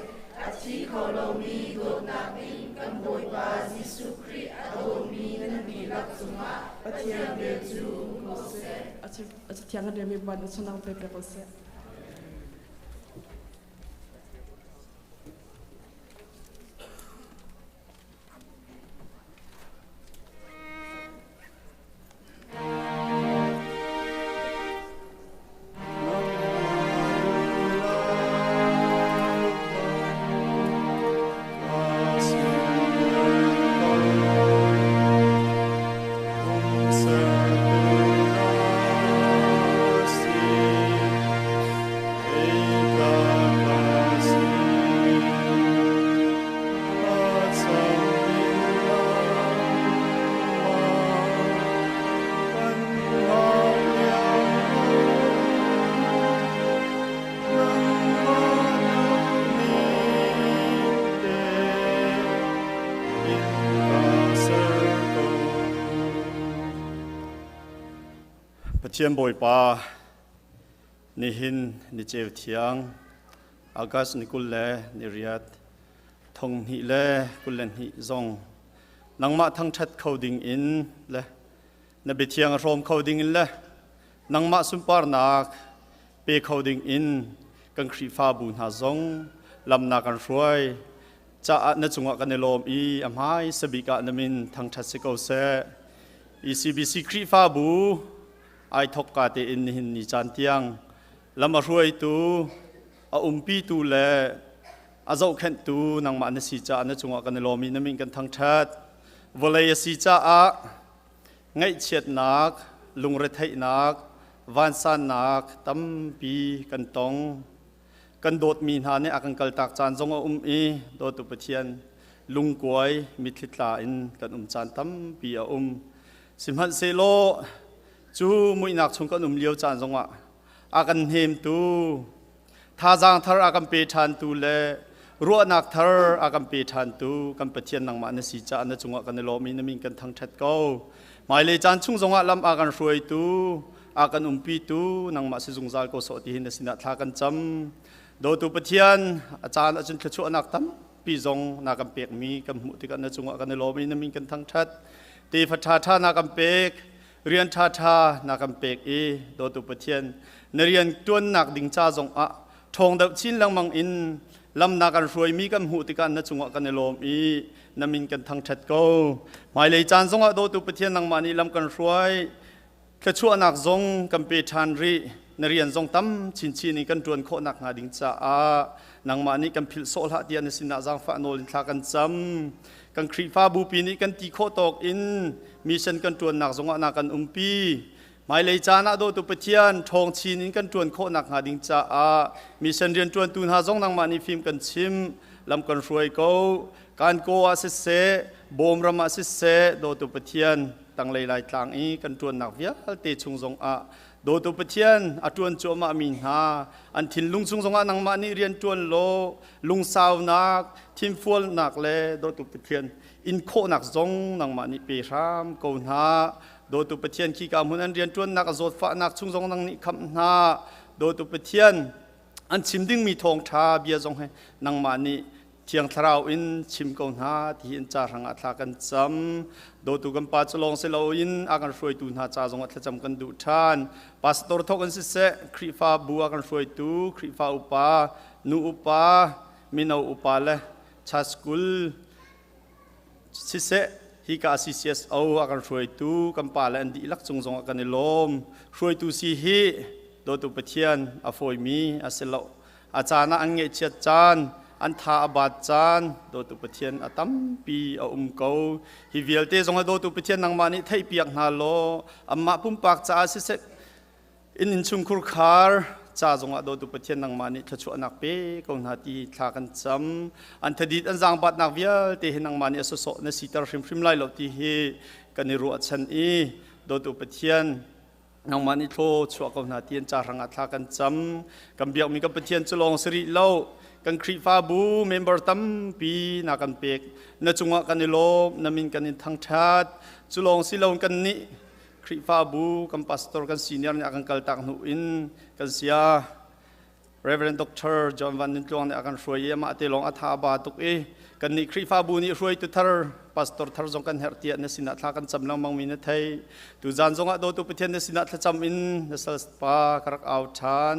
A thi kho lomi dawtnak in kan Bawipa Jesuh Khrih a dawtmi nan dihlak cungah Pathian vel cu um ko seh. A cathiang a relmi van a chunang pe pek ko seh. Pathian Bawipa, nihin ni ceu thiang, August ni 28, 2022 zong nangmah thangṭhat kho ding in le na biathiang a hrawm kho ding in le nangmah sunparnak pe kho ding in kan Khrihfabu hna zong lam na kan hruai caah na cungah kan i lawm i a hmai sabik ah na min thangṭhat si ko seh. ECBC Khrihfabu ai thawkka tein nihin ni caan tiang lam a hruaitu, a umpitu le a zohkhenhtu nangmah na si caah na cungah kan i lawm i na min kan thangṭhat. Vawlei a si caah ngaihchiatnak, lungretheihnak, vansannak tampi kan tong. Kan dawtmi hna nih a kan kaltak caan zong a um i dawtu Pathian lungkuai mitthli tla in kan um caan tampi a um. Sihmanhsehlaw cu muihnak chung kan um lio caan zongah a kan hnemtu, thazaang thar a kan pe ṭhantu le ruahnak thar a kan pe ṭhantu kan Pathian nangmah na si caah na cungah kan i lawm i na min kan thangṭhat ko. Hmailei caan chung zongah lam a kan hruaitu, a kan umpitu nangmah si zungzal ko sawh ti hin na sinah thla kan cam. Dawtu Pathian, a caan ahcun thluachuahnak tampi zong na kan pekmi kan hmuh tikah na cungah kan i lawm i na min kan thangṭhat. Tefa ṭhaṭha na kan pek, rian ṭhaṭha na kan pek i dawtu Pathian, na rian ṭuannak ding ca zongah ṭhawng deuh chin lengmang in lam na kan hruaimi kan hmuh tikah na cungah kan i lawm i na min kan thangṭhat ko. Hmailei caan zongah dawtu Pathian nangmah nih lam kan hruai, Thluachuahnak zong kan pe ṭhan rih. Na rian zong tam chinchin in kan ṭuan khawh nakhnga ding caah nangmah nih kan philh sawh hlah tiah na sinah zaangfah nawl in thla kan cam. Kan Khrihfabu pi nih kan ti khawh tawk in mission kan ṭuannak zongah na kan umpi. Hmailei caan ah dawtu Pathian ṭhawng chin in kan ṭuan khawh nakhnga ding caah mission rianṭuantu hna zong nangmah nih fim kan chim, lam kan hruai ko. Kan kaw ah siseh, Bawm ram ah siseh, dawtu Pathian tanglei Laitlang i kan ṭuannak vialte chung zongah dawtu Pathian a ṭuan cuahmahmi hna an thinlung chung zongah nangmah nih rian ṭuan law lungsaunak, thinfualnak le dawtu Pathian in khawhnak zong nangmah nih pe hram ko hna. Dawtu Pathian khika hmun an rian ṭuannak a zawtfahnak chung zong nang nih khamh hna. Dawtu Pathian an chim dingmi thawngṭha bia zong he nangmah nih Thiang Thlarau in chim ko hna ti in ca hrangah thla kan cam. Dawtu kan pa cu lawng si loin a kan hruaitu hna ca zongah thlacam kan duh ṭhan. Pastor thawk in siseh, Khrihfa bu a kan hruaitu, Khrihfa upa, nu upa, mino upa le church school siseh, hika CCSO a kan hruaitu kan pa le an dihlak cung zongah kan i lawm. Hruaitu si hi dawtu Pathian a fawimi a si lo. A caan ah an ngaihchiat caan, an tha a baat caan, dawtu Pathian a tampi a um ko. Hi vialte zong a dawtu Pathian nangmah nih theihpiak hna law, anmah pumpak caah siseh, inn innchungkhur khar ca zongah dawtu Pathian nangmah nih thluachuahnak pe ko hna ti thla kan cam. An thadit an zaangbatnak vialte hi nangmah nih a sawsawh na siter hrimhrim lai lo ti hi kan i ruahchan i dawtu Pathian nangmah nih thlaw chuah ko hna ti an ca hrangah thla kan cam. Kan biakmi kan Pathian cu lawng si rih lo, kan Khrihfabu member tampi na kan pek, na cungah kan i lawm, na min kan in thangṭhat. Cu lawng si lo, kan nih Khrihfabu kan pastor kan senior nih a kan kaltak hnu in kan sia Reverend Dr. John Van Nun Tluang nih a kan hruai i amah te lawng a tha a ba tuk i kannih Khrihfabu nih hruaitu thar pastor thar zong kan herh tiah na sinah thla kan cam lengmang mi na thei. Tuzan zongah dawtu Pathian na sinah thlacam in na sal pa ka rak au ṭhan.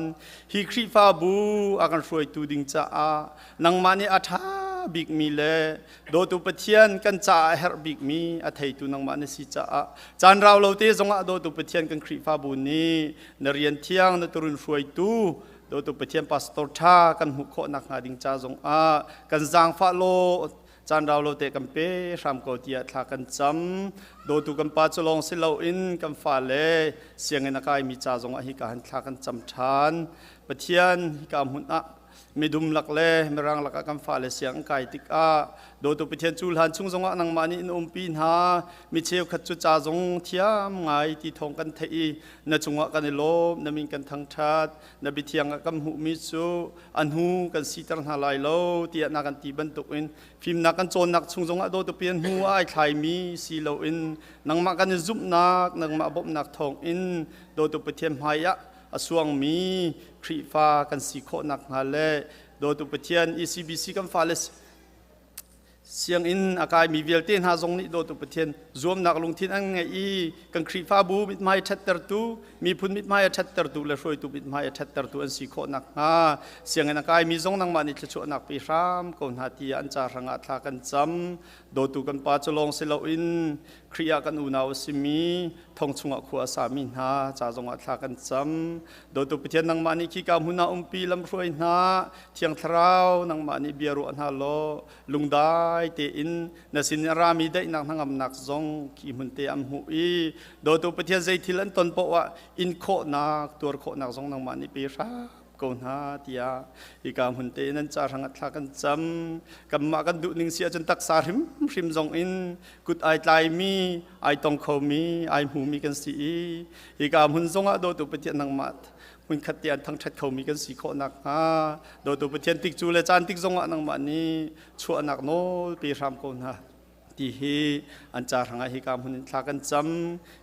Hi Khrihfabu a kan hruaitu ding caah nangmah nih a ṭha bikmi le dawtu Pathian kan caah a herh bikmi a theitu nangmah na si caah caan rau lo te zongah dawtu Pathian kan Khrihfabu nih na rian thiang na turun hruaitu dawtu Pathian pastor ṭha kan hmuh khawh nakhnga ding ca zongah kan zaangfah law caan rau lo te kan pe hram ko tiah thla kan cam. Dawtu kan pa cu lawng si loin kan fale sianginn a kaimi ca zongah hika han thla kan cam ṭhan. Pathian, hika hmun ah Midum lak le mirang lakah kan fale siang kai tikah dawtu Pathian cu hlan chung zongah nangmah nih in umpi hna. Mi cheukhat cu ca zong thiam ngai ti thawng kan theih i na cungah kan i lawm, na min kan thangṭhat. Na biathiang ah kan hmuhmi cu a hnu kan siter hna lai lo tiah na kan ti bantukin fimnak kan cawnnak chung zongah dawtu Pathian hnu ai thlaimi si loin nangmah kan i zumhnak, nangmah bawmhnak thawngin dawtu Pathian hmai ah a suangmi Khrihfa kan si khawh nakhnga le dawtu Pathian ECBC kan fale sianginn a kaimi vialte hna zong nih dawtu Pathian zuamnak lungthin an ngeih i kan Khrihfabu mithmai ṭhattertu, miphun mithmai a ṭhattertu le hruaitu mithmai a ṭhattertu an si khawh nakhnga sianginn a kaimi zong nangmah nih thluachuahnak pe hram ko hna tiah an ca hrangah thla kan cam. Dawtu kan Pa cu lawng si loin Khrih ah kan unau a simi thong chungah khua a sami hna ca zongah thla kan cam. Dawtu Pathian, nangmah nih khika hmun ah umpi lamhruai hna. Thiang Thlarau, nangmah nih bia ruah hna law lungdai tein na sin in a rami daihnak hnangamnak zong khi hmun te an hmuh i dawtu Pathian, zei thil an ton paoh ah in khawhnak, tuar khawhnak zong nangmah nih pe hram ko hna tiah hika hmun te in an ca hrangah thla kan cam. Kanmah kan duh ning si ahcun taksa hrimhrim zong in kut ai tlaimi, ai tong khomi, ai hmumi kan si i hika hmun zongah dawtu Pathian, nangmah hmunkhat te an thangṭhat khomi kan si khawh nakhnga dawtu Pathian, tik cu le caan tik zongah nangmah nih chuahnak nawl pe hram ko hna ti hi an ca hrangah hika hmun in thla kan cam.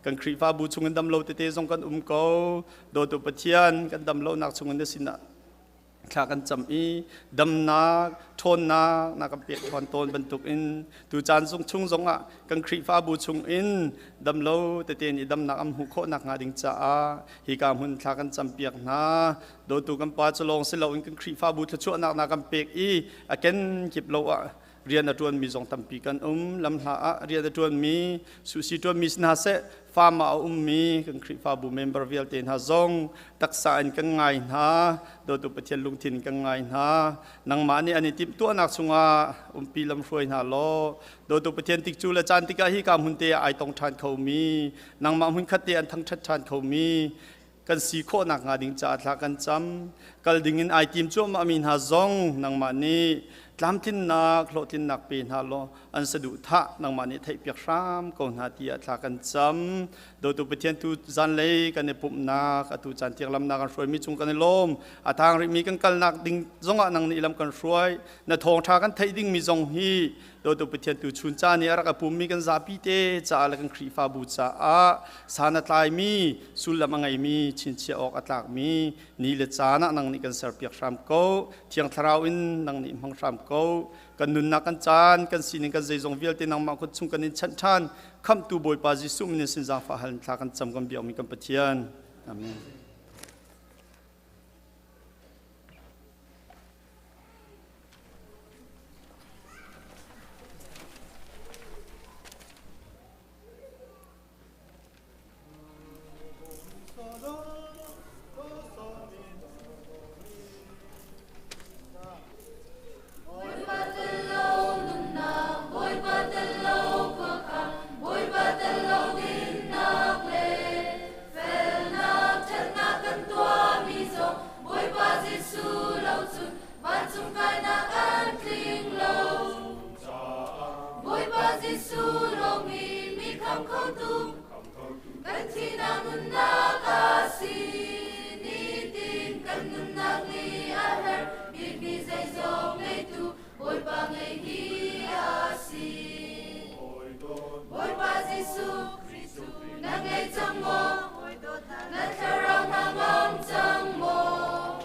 Kan Khrihfabu chungin damlo tete zong kan um ko. Dawtu Pathian, kan damlonak chungin na sinah thla kan cam i damnak, ṭhawnnak na kan pek ṭhawn tawn bantukin tu caan chung zongah kan Khrihfabu chungin damlo tete nih damnak an hmuh khawh nakhnga ding caah hika hmun thla kan campiak hna. Dawtu kan Pa cu lawng si loin kan Khrihfabu thluachuahnak na kan pek i a kenkip lo ah rian a ṭuanmi zong tampi kan um. Lamhla ah rian a ṭuanmi, suhsi ṭuanmi si hna seh, farm ah a ummi kan Khrihfabu member vialte hna zong taksa in kan ngai hna. Dawtu Pathian, lungthin kan ngai hna. Nangmah nih an i timhtuahnak chungah umpi, lamhruai hna law dawtu Pathian, tik cu le caan tikah hi ka hmun te ah ai tong ṭhan khomi, nangmah hmunkhat te an thangṭhat ṭhan khomi kan si khawh nakhnga ding caah thla kan cam. Kal dingin ai tim cuahmahmi hna zong nangmah nih tlamtlinnak, hlawhtlinnak pe hna law an saduhthah nangmah nih theihpiak hram ko hna tiah thla kan cam. Dawtu Pathian, tu zanlei kan i pumhnak, atu caan tiang lamnak kan hruaimi cung kan i lawm. A tang rihmi kan kalnak ding zongah nang nih lam kan hruai. Na thawngṭha kan theih dingmi zong hi dawtu Pathian, tu chun ca nih a rak a pummi kan zapi te caah le kan Khrihfabu caah san a tlaimi, sullam a ngeimi, chinchiah awk a tlakmi ni le caan ah nang nih kan serpiak hram ko. Thiang Thlarau in nang nih hmang hram ko. Kan nunnak, kan caan, kan sining, kan zeizong vialte nangmah kut chung kan in chanh ṭhan. Khamhtu Bawipa Jesuh min in sin zaangfah hal in thla kan cam, kan biakmi kan Pathian. Amen. Bawipa tel lo nunnak, Bawipa tel lo khuakhan, Bawipa tel lo dinnak le felnak, ṭhatnak kan tuahmi zong Bawipa Jesuh lo cun vancung kainak an tling lo. Bawipa Jesuh lawng hi mi khamh khotu, kan thihnak nunnak a si. Nitin kan nunnak nih a herh bikmi zeizong ngeitu Bawipa ngei hi a si. Bawipa Jesuh na ngei cang maw? Na thlarau hna ngam cang maw?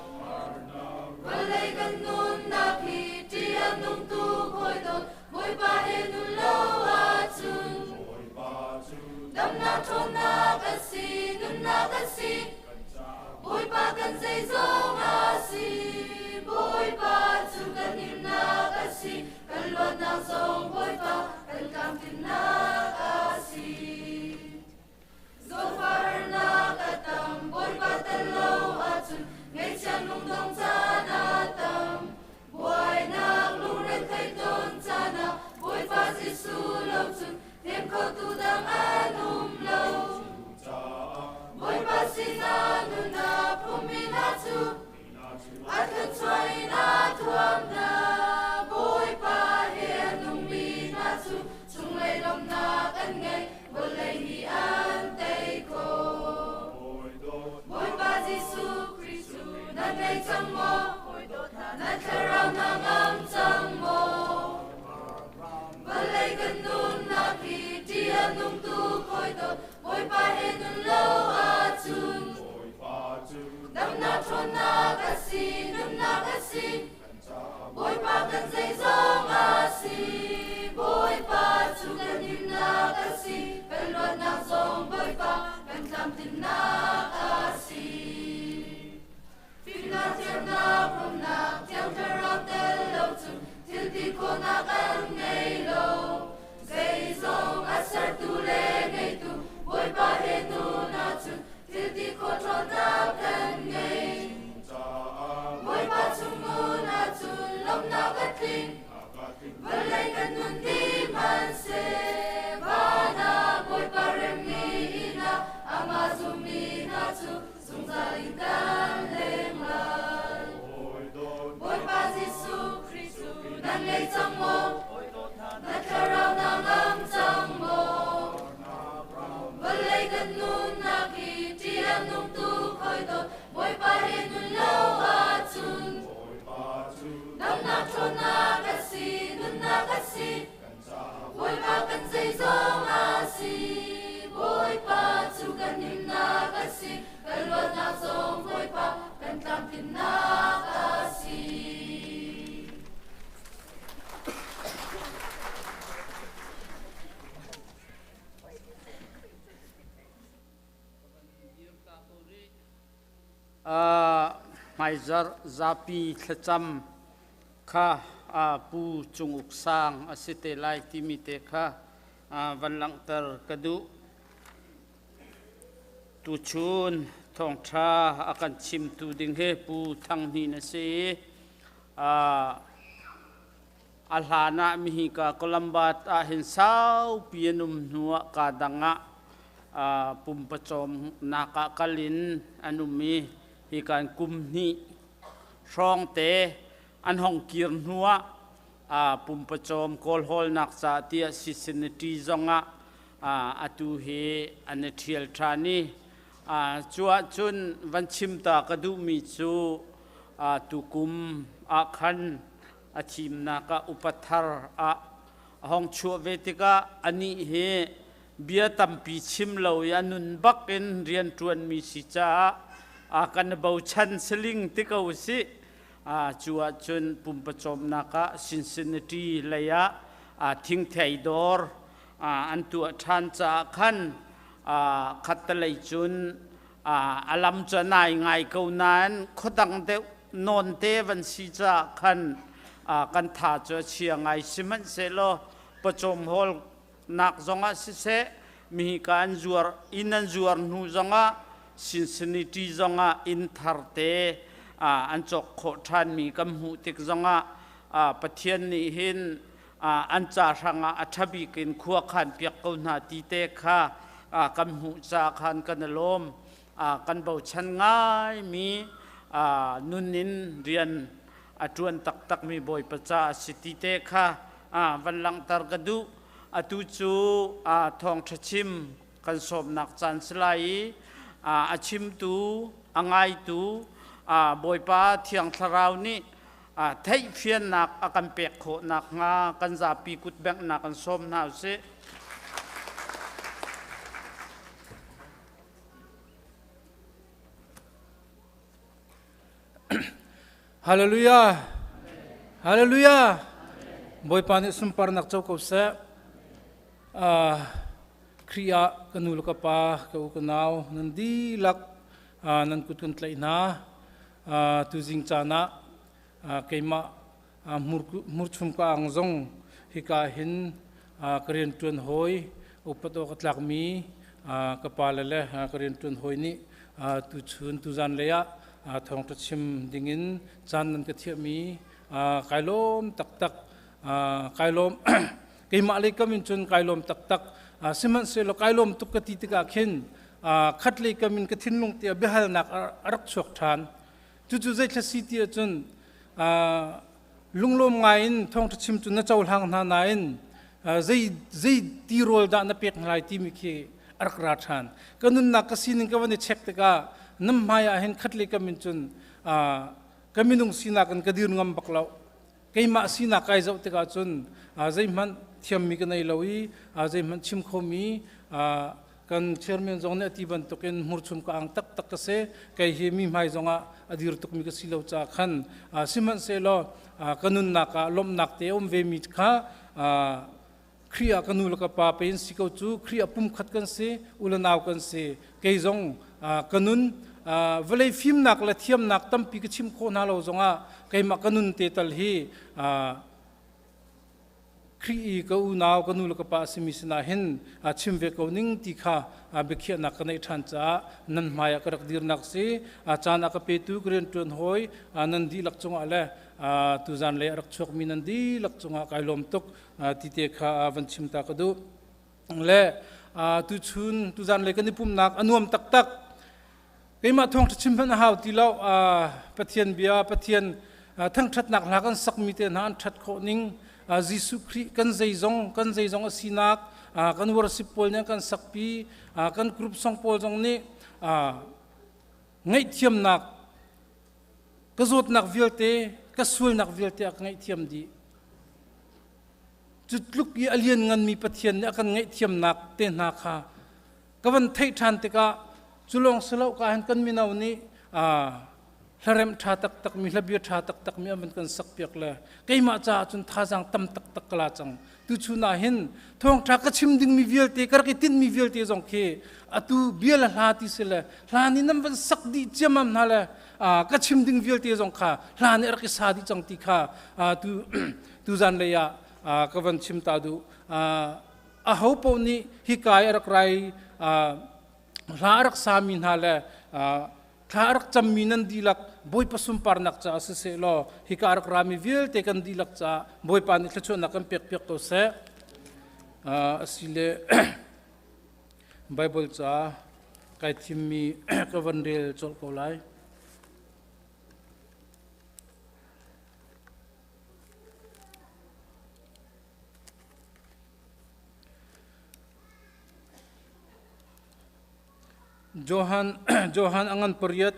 Vawlei kan nunnak hi ṭih a nung tuk, hawi dawt, Bawipa he nun lo ahcun. Damnak ṭhawnnak a si, nunnak a si. Bawipa kan zeizong a si. Bawipa cu kan himnak a si. Kan luatnak zong Bawipa kan tlamtlinnak a si. Zawtfahnak a tam, Bawipa tel lo ahcun ngaihchia lungdong caan a tam. Buainak lungretheih tawn caan ah Bawipa Jesuh lo cun hnem khotu dang an um lo. Bawipa sinah nun a phummi hna cu a thluachuah in a. zeizong a si. Bawipa cu kan himnak a si, kan luatnak zong Bawipa kan tlamtlinnak a si. Fimnak, thiamnak, rumnak, Thiang Thlarau tel lo cun thil ti khawhnak an ngei lo. Zeizong a sertu le ngeitu Bawipa he nun ahcun thil ti khawh ṭhawnnak kan ngei. Bawipa chung nun ahcun lawmhnak a tling. Vawlei kan nun dih hmanhseh van ah Bawipa remmi inn ah amah zummi hna cu zungzal in kan leng lai. Bawipa Jesuh Khrih cu nan ngei cang maw? Na thlarau na ngam cang maw? Vawlei kan nunnak hi ṭih a nung tuk hoi dawt Bawipa he nun lo ahcun damnak ṭhawnnak a si, nunnak a si. Bawipa kan zeizong a si. Bawipa cu kan himnak a si. Kan luatnak zong Bawipa kan tlamtlinnak a si. Hmaizarh zapi thlacam kha Pu Cung Uk Sang a si te lai timi te kha van langhter ka duh. Tuchun thawngṭha a kan chimtu ding hi Pu Thang Hnin a si i a hlan ah mihika Columbus ah hin saupi an um hnu ah kaa dang ah pumpacawmnak ah kal in an um i hika in kum hnih hrawng te an hong kir hnu ah pumpacawm kawlhawlnak ca tiah Cincinnati zong ah atu hi an i ṭhial ṭhan i cu ahcun van chim ta ka duhmi cu tukum ah khan a thimnak ah upa thar ah a hong chuah ve tikah anih hi bia tampi chim lo i a nun bak in rianṭuanmi si caah a kan bochan saling ti ko usih. Cu ahcun pumpacawmnak ah Cincinnati lei ah thingthei dawr an tuah ṭhan caah khan khattelei cun a lam cu a nai ngai ko nain khuadang deuh nawnte van si caah khan kan tha cu a chia ngai. Sihmanhsehlaw pawcawm hawl nak zongah siseh mi ka an zuar inn an zuar hnu zongah Cincinnati zongah inn thar te an cawk khawh ṭhanmi kan hmuh tik zongah Pathian nih hin an ca hrangah a ṭha bik in khua khan piak ko hna ti te kha kan hmuh ca khan kan i lawm. Kan bochan ngaimi nun in rian a ṭuan taktakmi Bawipa ca a si ti te kha van langhter ka duh. Atu cu thawngṭha chim kan sawmnak caan si lai i a chimtu, a ngaitu Bawipa Thiang Thlarau nih theihfiannak a kan pek khawh nakhnga kan zapi kut benghnak kan sawm hna usih. Hallelujah. Hallelujah. Bawipa nih sunparnak co ko seh. Khrih ah ka nu le ka pa, ka u ka nau nan dihlak nan kut kan tlaih hna. Tuzing caan ah keimah hmurchum ka ang zong hika hin ka rianṭuan hawi upat awk a tlakmi ka pale le ka rianṭuan hawi nih tuchun tuzan lei ah thawngṭha chim dingin caan nan ka thiahmi kai lawm taktak. Kai lawm. Keimah lei kam in cun kai lawm taktak. Sihmanhsehlaw kai lawm tuk ka ti tikah khin khat lei kam in ka thinlung te ah biahalnak a rak chuak ṭhan. Cucu zeithla si ti ahcun lunglawm ngai in thawngṭha chim cu na cohlang hna nain zei zei tirawl dah na pek hna lai timi khi a rak ra ṭhan. Ka nunnak ka sining ka van i check tikah nan hmai ah hin khat lei kam in cun ka minung sinak in ka dir ngam bak lo. Keimah sinak kai zoh tikah cun zeihmanh thiammi ka nei lo i zeihmanh chim khomi Kan chairman zong nih a ti bantukin hmurchum ka ang taktak ka si. Kei hi mi hmai zongah a dir tukmi ka si lo caah khan sihmanhsehlaw ka nunnak ah lawmhnak te a um ve mi kha Khrih ah ka nu le ka pa pe in si ko cu. Khrih ah pumkhat kan si, u le nau kan si. Kei zong ka nun vawlei fimnak le thiamnak tampi ka chim khawh hna lo zongah keimah ka nun te tal hi Khrih i ka unau, ka nu le ka pa a simi sinah hin chim ve ko ning ti kha biakhiahnak ka neih ṭhan caah nan hmaiah ka rak dirnak si. Caan a ka petu ka rianṭuan hawi nan dihlak cungah le tuzan lei a rak chuakmi nan dihlak cungah kai lawm tuk ti te kha van chim ta ka duh. Le tuchun tuzan lei kan i pumnak a nuam taktak. Keimah thawngṭha chim hmanh a hau ti lo. Pathian bia, Pathian thangṭhatnak hla kan sakmi te hna an ṭhat khawh ning, Jesuh Khrih kan zeizong, kan zeizong a sinak, kan worship pawl nih an kan sakpi, kan group song pawl zong nih ngaihthiamnak, ka zawtnak vialte, ka sualnak vialte a ka ngaihthiam dih. Cu tluk i a liannganmi Pathian nih a kan ngaihthiamnak te hna kha ka van theih ṭhan tikah, cu lawng si lo, ka hin kan mino nih hlaremh ṭha taktak mi, hlabia ṭha taktak mi an van kan sak piak le keimah caah cun thazaang tam taktak ka la cang. Tuchun ah hin thawngṭha ka chim dingmi vialte, ka rak i tinhmi vialte zong khi atu bia le hla ti si le hla nih nan van sak dih ciammam hna le ka chim ding vialte zong kha hla nih a rak i sa dih cang ti kha tu tuzan lei ah ka van chim ta duh. Aho paoh nih hika i a rak rai, hla a rak sami hna le thla a rak cammi nan dihlak, Bawipa sunparnak caah siseh law hika a rak rami vialte kan dihlak caah Bawipa nih thluachuahnak kan pek piak ko seh. Asile Bible ca kai thimmi ka van rel colh ko lai. Johan Johan a ngan pariat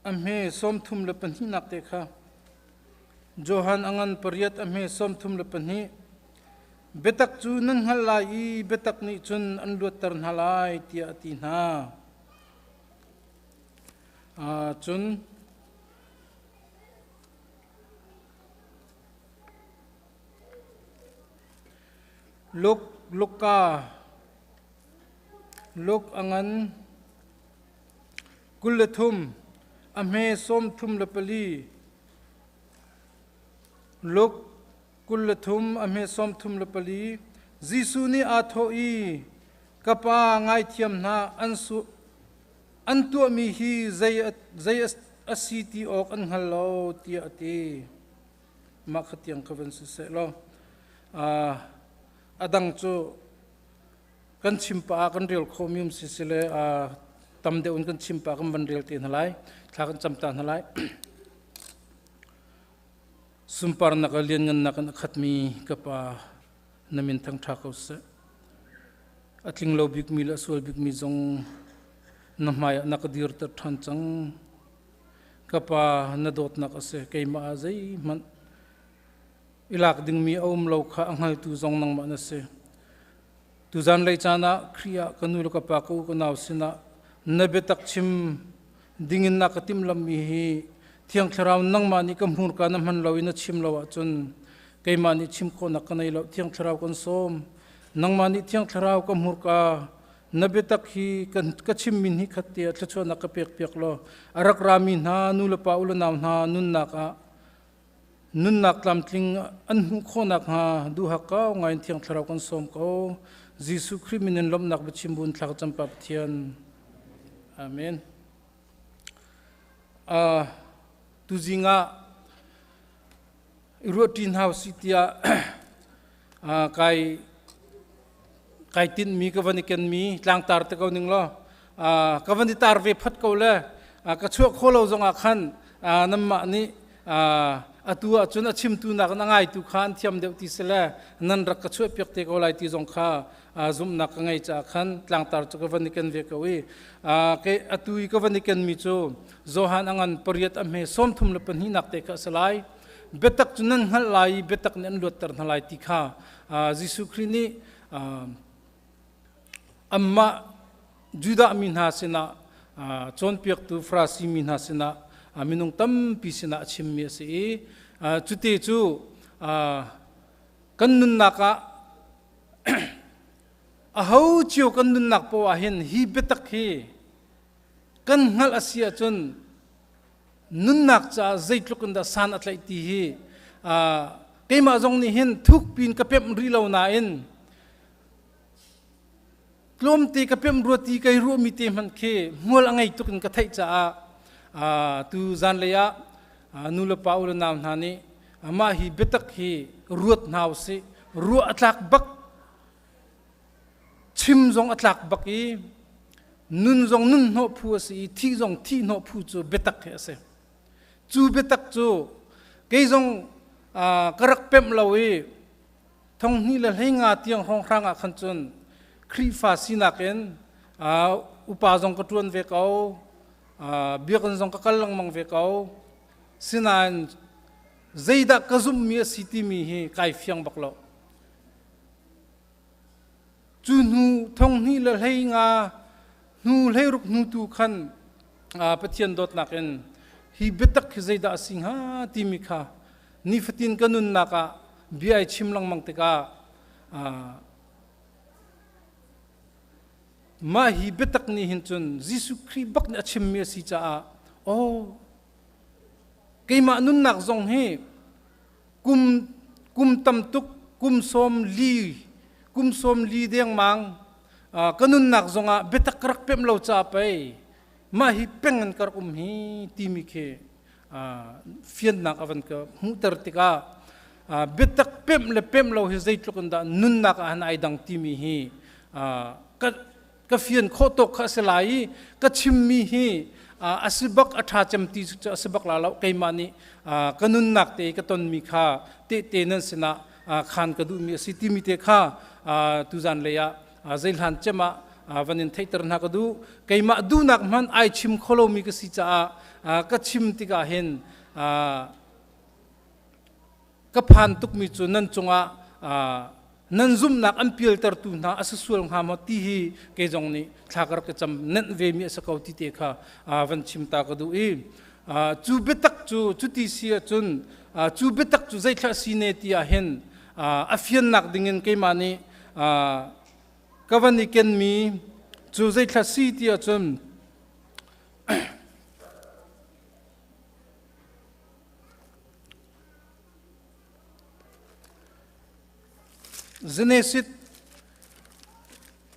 a hme 32 nak te kha. Johan a ngan pariat a hme 32. Biatak cu nan hngalh lai i biatak nih cun an luatter hna lai, tiah a ti hna. Cun Luk Luka Luk a ngan 23 a hme 34. Luk 23 a hme 34. Jesuh nih aa thawh i, "Ka Pa, ngaithiam hna, an su an tuahmi hi zei zei a si ti awk an hngal lo," tiah a ti. Mah kha tiang kha van si seh law a dang cu kan chim pah ah kan rel khawhmi um si sile tam deuh in kan chim pah kan van rel te hna lai. Thla kan cam ta hna lai. Sunparnak a lianngannak in a khatmi ka Pa, na min thangṭha ko seh. A tling lo bikmi le a sual bikmi zong na hmaiah na ka dirter ṭhan cang. Ka Pa, na dawtnak a si. Keimah ah zeihmanh i lak dingmi a um lo kha a hngaltu zong nangmah na si. Tuzan lei caan ah Khrih ah ka nu le ka pa, ka u ka nau sinah na biatak chim dingin na ka timhlamhmi hi Thiang Thlarau nangmah nih ka hmurka na hman lo i na chim lo ahcun keimah nih chim khawhnak ka nei lo. Thiang Thlarau kan sawm. Nangmah nih Thiang Thlarau ka hmurka na biatak hi ka chimmi hnih khat te ah thluachuahnak ka pek piak law a rak rami hna nu le pa u le nau hna nunnak ah nunnak tlamtling an hmuh khawh nakhnga duhak kau ngai in Thiang Thlarau kan sawm ko. Jesuh Khrih min in lawmhnak biachim bun thla ka cam, Pa Pathian. Amen. Tuzing ah i ruahṭi hna usih tiah kai kai tinhmi, ka van i kenmi tlangtar te ko ning law ka van i tar ve phot ko le ka chuah khawh lo zongah khan nanmah nih atu ahcun a chimtu nakin a ngaitu kha an thiam deuh ti si le nan rak ka chuahpiak te ko lai ti zong kha zumhnak ka ngei caah khan tlangtar cu ka van i ken ve ko i atu i ka van i kenmi cu Johan a ngan pariat a hme 32 nak te kha a si lai. Biatak cu nan hngalh lai i biatak nih an luatter hna lai ti kha Jesuh Khrih nih Anmah Judah mi hna sinah cawnpiaktu Farasi mi hna sinah minung tampi sinah a chimmi a si i cute cu kan nunnak ah aho cio kan nunnak poah ah hin hi biatak hi kan hngalh a si ahcun nunnak caah zeitluk in dah san a tlaih ti hi keimah zong nih hin thukpi in ka pemh rih lo nain tlawmte ka pemh rua ti kai ruahmi te hmanh khi hmual a ngei tuk in ka theih caah tu zanlei ah nu le pa u le nau hna nih mah hi biatak hi ruat hna usih. Ruah a tlak bak, chim zong a tlak bak i nun zong nun hnawh phu a si i thih zong thih hnawh phu cu biatak hi a si. Cu biatak cu kei zong ka rak pemh lo i 2015 tiang hrawnghrang ah khan cun Khrihfa sinak in upa zong ka ṭuan ve ko, biakinn zong ka kal lengmang ve ko. Sinain zeidah ka zumhmi a si timi hi kai fiang bak lo. Cu hnu 2015 hnu 16 hnu tu khan Pathian dawtnak in hi biatak hi zeidah a si hnga timi kha nifatin ka nunnak ah bia ai chim lengmang tikah mah hi biatak nih hin cun Jesuh Khrih bak nih a chimmi a si caah oh keimah nunnak zong hi kum kum tam tuk kum 40 kum 40 dengmang ka nunnak zongah biatak ka rak pemh lo caah pei mah hi peng in ka rak um hi timi khi fiannak a van ka hmuhter tikah biatak pemh le pemh lo hi zeitluk in dah nunnak ah han ai dang timi hi ka fian khawh tawk kha a si lai i ka chimmi hi a si bak a ṭha cem ti cu a si bak la lo. Keimah nih ka nunnak te ka tonmi kha tehte nan sinah khan ka duhmi a si timi te kha tuzan lei ah zeihlan cem ah van in theihter hna ka duh. Keimah duhnak hmanh ai chim kho lomi ka si caah ka chim tikah hin ka phan tukmi cu nan cungah nan zumhnak an pialtertu hna a si sual hnga maw ti hi kei zong nih thla ka rak ka cam nenh ve mi a si ko ti te kha van chim ta ka duh i cu biatak cu cuti si ahcun cu biatak cu zeithla si ne ti ah hin a fiannak dingin keimah nih ka van i kenmi cu zeithla si ti ahcun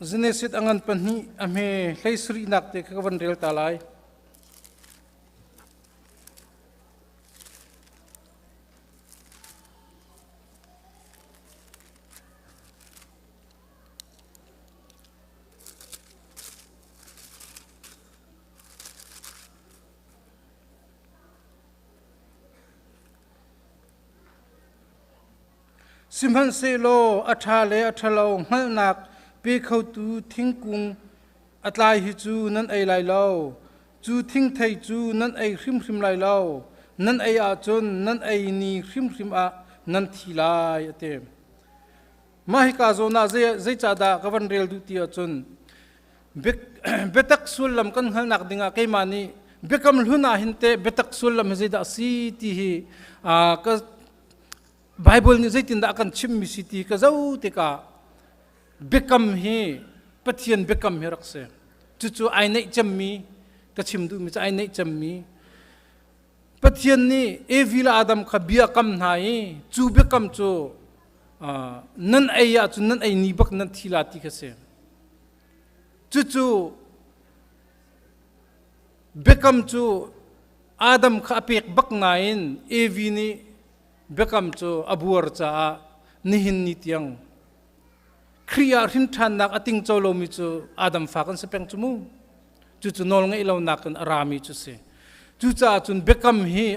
Genesis a ngan pahnih a hme 17nak te kha ka van rel ta lai. Sihmanhsehlaw a ṭha le a ṭhalo hngalhnak pe khotu thingkung a tlai hi cu nan ei lai lo. Cu thingthei cu nan ei hrimhrim lai lo. Nan ei ahcun nan ei ni hrimhrim ah nan thi lai, a ti. Mah hika zawn ah zeicahdah ka van rel duh ti ahcun biatak sullam kan hngalhnak dingah keimah nih biakam hlun ah hin teh biatak sullam hi zeidah a si ti hi ka Bible nih zeitindah a kan chimmi si ti ka zoh tikah biakam hi Pathian biakam hi rak si. Cucu ai neih cemmi ka chim duhmi cu ai neih cemmi Pathian nih Evi le Adam kha bia kam hna i cu biakam cu nan ei ahcun nan ei ni bak nan thi la ti kha si. Cucu biakam cu Adam kha a pek bak nain Evi nih biakam cu a buar caah nihin ni tiang Khrih ah hrinṭhannak a tingco lomi cu Adam fa kan si peng cu mu. Cucu nawl ngeih lonak in a rami cu si. Cucaah cun biakam hi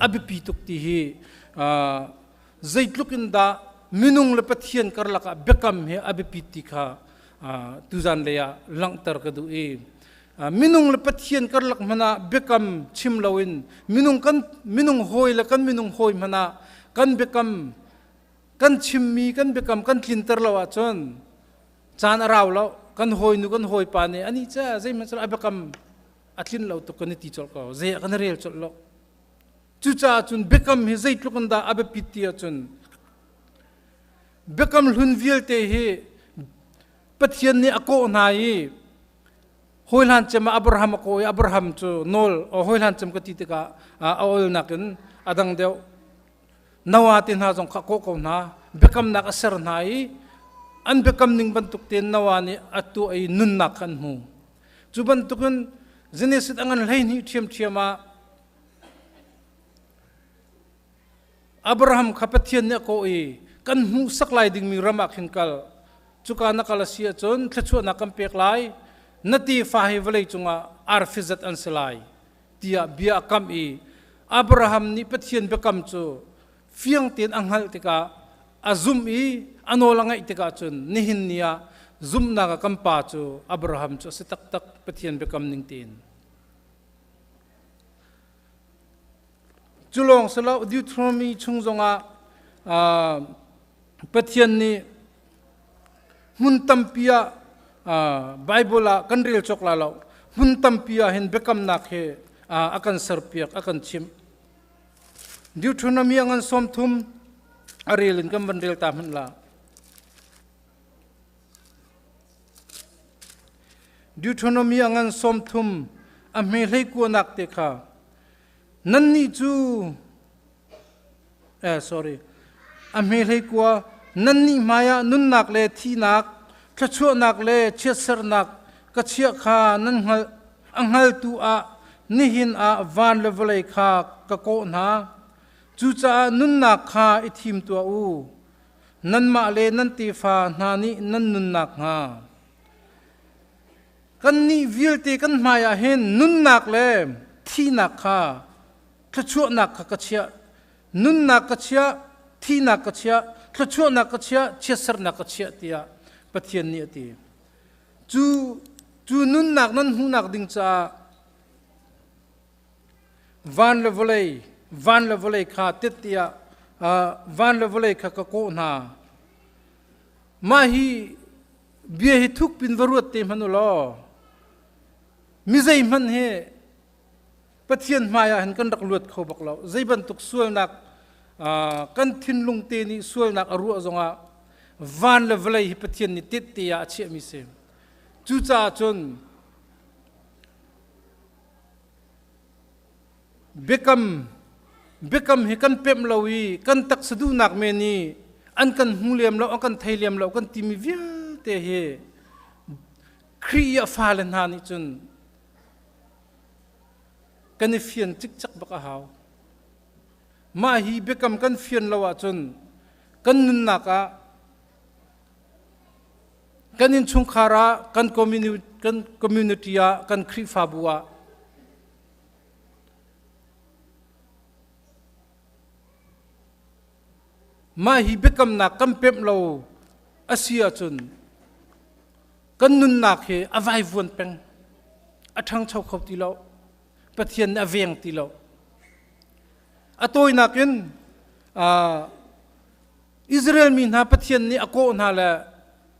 a biapi tuk ti hi zeitluk in dah minung le Pathian karlak ah biakam hi a biapit ti kha tuzan lei ah langhter ka duh i minung le Pathian karlak hmanh ah biakam chim loin minung kan minung hawi le kan minung hawi hmanh ah kan biakam kan chimmi kan biakam kan tlinter lo ahcun Caan a rau lo. Kan hawinu kan hawipa nih ani ca zeihmanh a biakam a tlin lo tuk kan i ti colh ko. Zei ah kan rel colh lo. Cucaah cun biakam hi zeitluk in dah a biapit ti ahcun biakam hlun vialte hi Pathian nih a kawh hna i hawihlan cem ah Abraham a kawh i Abraham cu nawl hawihlan cem ka ti tikah a olnak in a dang deuh. Noah te hna zong kha a kawh ko hna. Biakamnak a ser hna i an biakam ning bantuk tein Noah nih a tuah i nunnak kha an hmu. Cu bantukin Genesis a ngan 12 ṭhiamṭhiam ah Abraham kha Pathian nih a kawh i kan hmuhsak lai dingmi ram ah khin kal. Cuka na kal a si ahcun thluachuahnak kan pek lai. Na tefa hi vawlei cungah arfi zat an si lai tiah bia a kamh i Abraham nih Pathian biakam cu fiang tein a hngalh tikah a zumh i a nawl a ngaih tikah cun nihin ni ah zumhnak ah kan pa cu Abraham cu a si taktak Pathian biakam ning tein. Cu lawng si lo Deuteronomy chung zongah Pathian nih hmun tampi ah Bible ah kan rel cawk la lo hmun tampi ah hin biakamnak he a kan serpiak a kan chimh. Deuteronomy a ngan 30 a rel in kan van rel ta hmanh la. Deuteronomy a ngan 30 a hme hlei kuanak te kha nannih cu eh sorry a hme hlei kua nannih hmaiah nunnak le thihnak thluachuahnak le chiatsernak ka chiah kha nan hngalh a hngaltu ah nihin ah van le vawlei kha ka kawh hna cucaah nunnak kha i thim tuah u nanmah le nan tefa hna nih nan nunnak hnga Kannih vialte kan hmaiah hin nunnak le thihnak kha thluachuahnak kha ka chiah. Nunnak ka chiah, thihnak ka chiah, thluachuahnak ka chiah, chiatsernak ka chiah tiah Pathian nih a ti. Cu, cu nunnak nan hmuhnak ding caah van le vawlei, van le vawlei kha tet tiah van le vawlei kha ka kawh hna. Mah hi bia hi thuk pin va ruat te hmanh u law mi zeihmanh hi Pathian hmai ah hin kan rak luat kho bak lo. Zei bantuk sualnak kan thinlung te nih sualnak a ruah zongah van le vawlei hi Pathian nih tette ah a chiahmi si. Cucaah cun biakam biakam hi kan pemh lo i kan taksa duhnak men i an kan hmu lem lo an kan thei lem lo kan timi vialte hi Khrih i a fale hna nih cun kan i fian cikcek bak a hau. Mah hi biakam kan fian lo ahcun kan nunnak ah kan innchungkhar ah kan community ah kan Khrihfabu ah mah hi biakamnak kan pemh lo a si ahcun kan nunnak hi a vaivuan peng a ṭhangcho kho ti lo Pathian nih a veng ti lo a tawinak in Israel mi hna Pathian nih a kawh hna le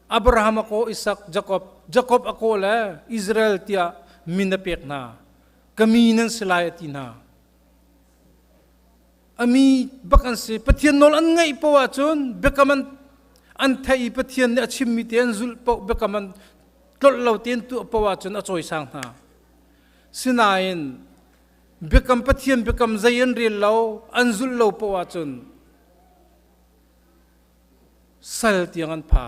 Abraham a kawh Isak Jakob Jakob a kawh le Israel tiah min a pek hna ka mi nan si lai a ti hna a mi bak an si Pathian nawl an ngaih poah ahcun biakam an an theih i Pathian nih a chimmi te an zulh poh biakam an tlolh lo tein tuah poah ahcun a cawisang hna sinain biakam Pathian biakam zei an rel lo an zulh lo poah ahcun sal tiang an pha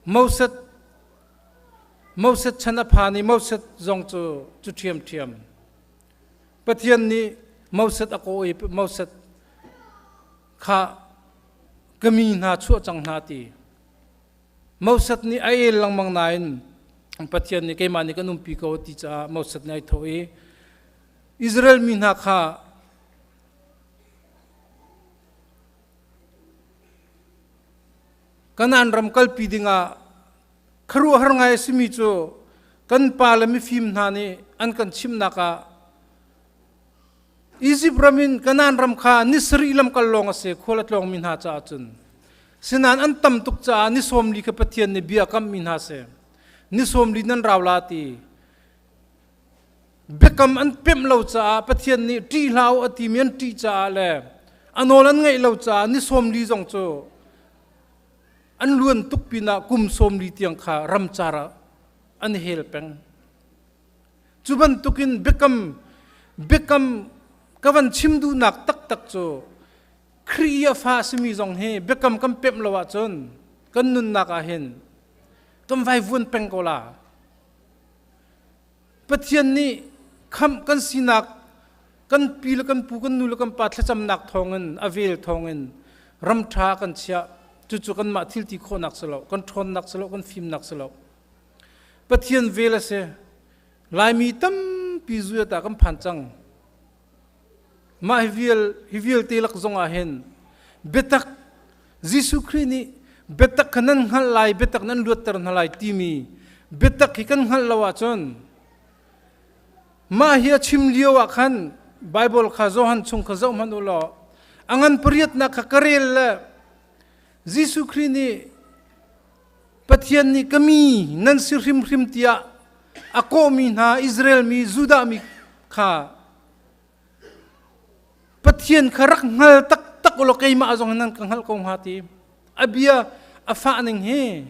Moses Moses chan a phan i Moses zong cu cu ṭhiamṭhiam Pathian nih Moses a kawh i Moses kha ka mi hna chuah cang hna ti Moses nih a el lengmang nain Pathian nih keimah nih kan umpi ko ti caah Moses nih ai thawh i Israel mi hna kha Kanaan ram kalpi dingah khuaruahhar ngai a simi cu kan pa le mifim hna nih an kan chimnak ah Izipt ram in Kanaan ram kha ni sarih lamkal lawng a si khual a tlawngmi hna caah cun. Sinan an tam tuk caah ni 40 kha Pathian nih bia kammi hna si. Ni 40 nan rau la ti. Biakam an pemh lo caah Pathian nih ṭih hlah u a timi an ṭih caah le a nawl an ngaih lo caah ni 40 zong cu an luan tuk pinah kum 40 tiang kha ramcar ah an hel peng. Cu bantukin biakam biakam ka van chim duhnak taktak cu Khrih i a fa a simi zong hi biakam kan pemh lo ahcun kan nunnak ah hin kan vaivuan peng ko la. Pathian nih khamh kan sinak kan pi le kan pu kan nu le kan pa thlacamnak thawngin a vel thawngin ram ṭha kan chiah cucu kanmah thil ti khawhnak si lo kan ṭhawnnak si lo kan fimnak si lo Pathian vel a si Laimi tampi zuat ah kan phan cang Mah hi vial hi vialte lak zong ah hin biatak Jesuh Khrih nih biatak kha nan hngalh lai biatak nan luatter hna lai timi biatak hi kan hngalh lo ahcun mah hi a chim lio ah khan Bible kha Johan chung kha zoh hmanh u law a ngan pariatnak kha ka rel le Jesuh Khrih nih Pathian nih ka mi nan si hrimhrim tiah a kawhmi hna Israel mi Judah mi kha Pathian kha rak hngal taktak ulaw keimah zong nan ka hngalh ko hnga ti. A bia a fah ning hi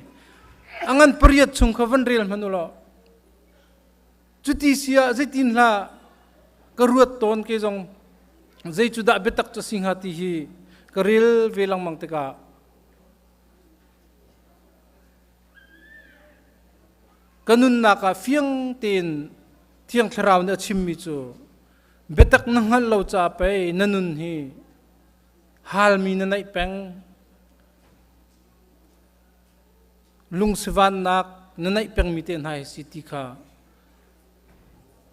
a ngan pariat chung kha van rel hmanh ulaw cuti si ah zeitin hlah ka ruat tawn ke zong zei cu dah biatak cu si hnga ti hi ka rel ve lengmang tikah Ka nunnak ah fiang tein Thiang Thlarau nih a chimmi cu biatak na hngalh lo ca pei na nun hi halmi na neih peng lungsivannak na neih pengmi te hna hi si ti kha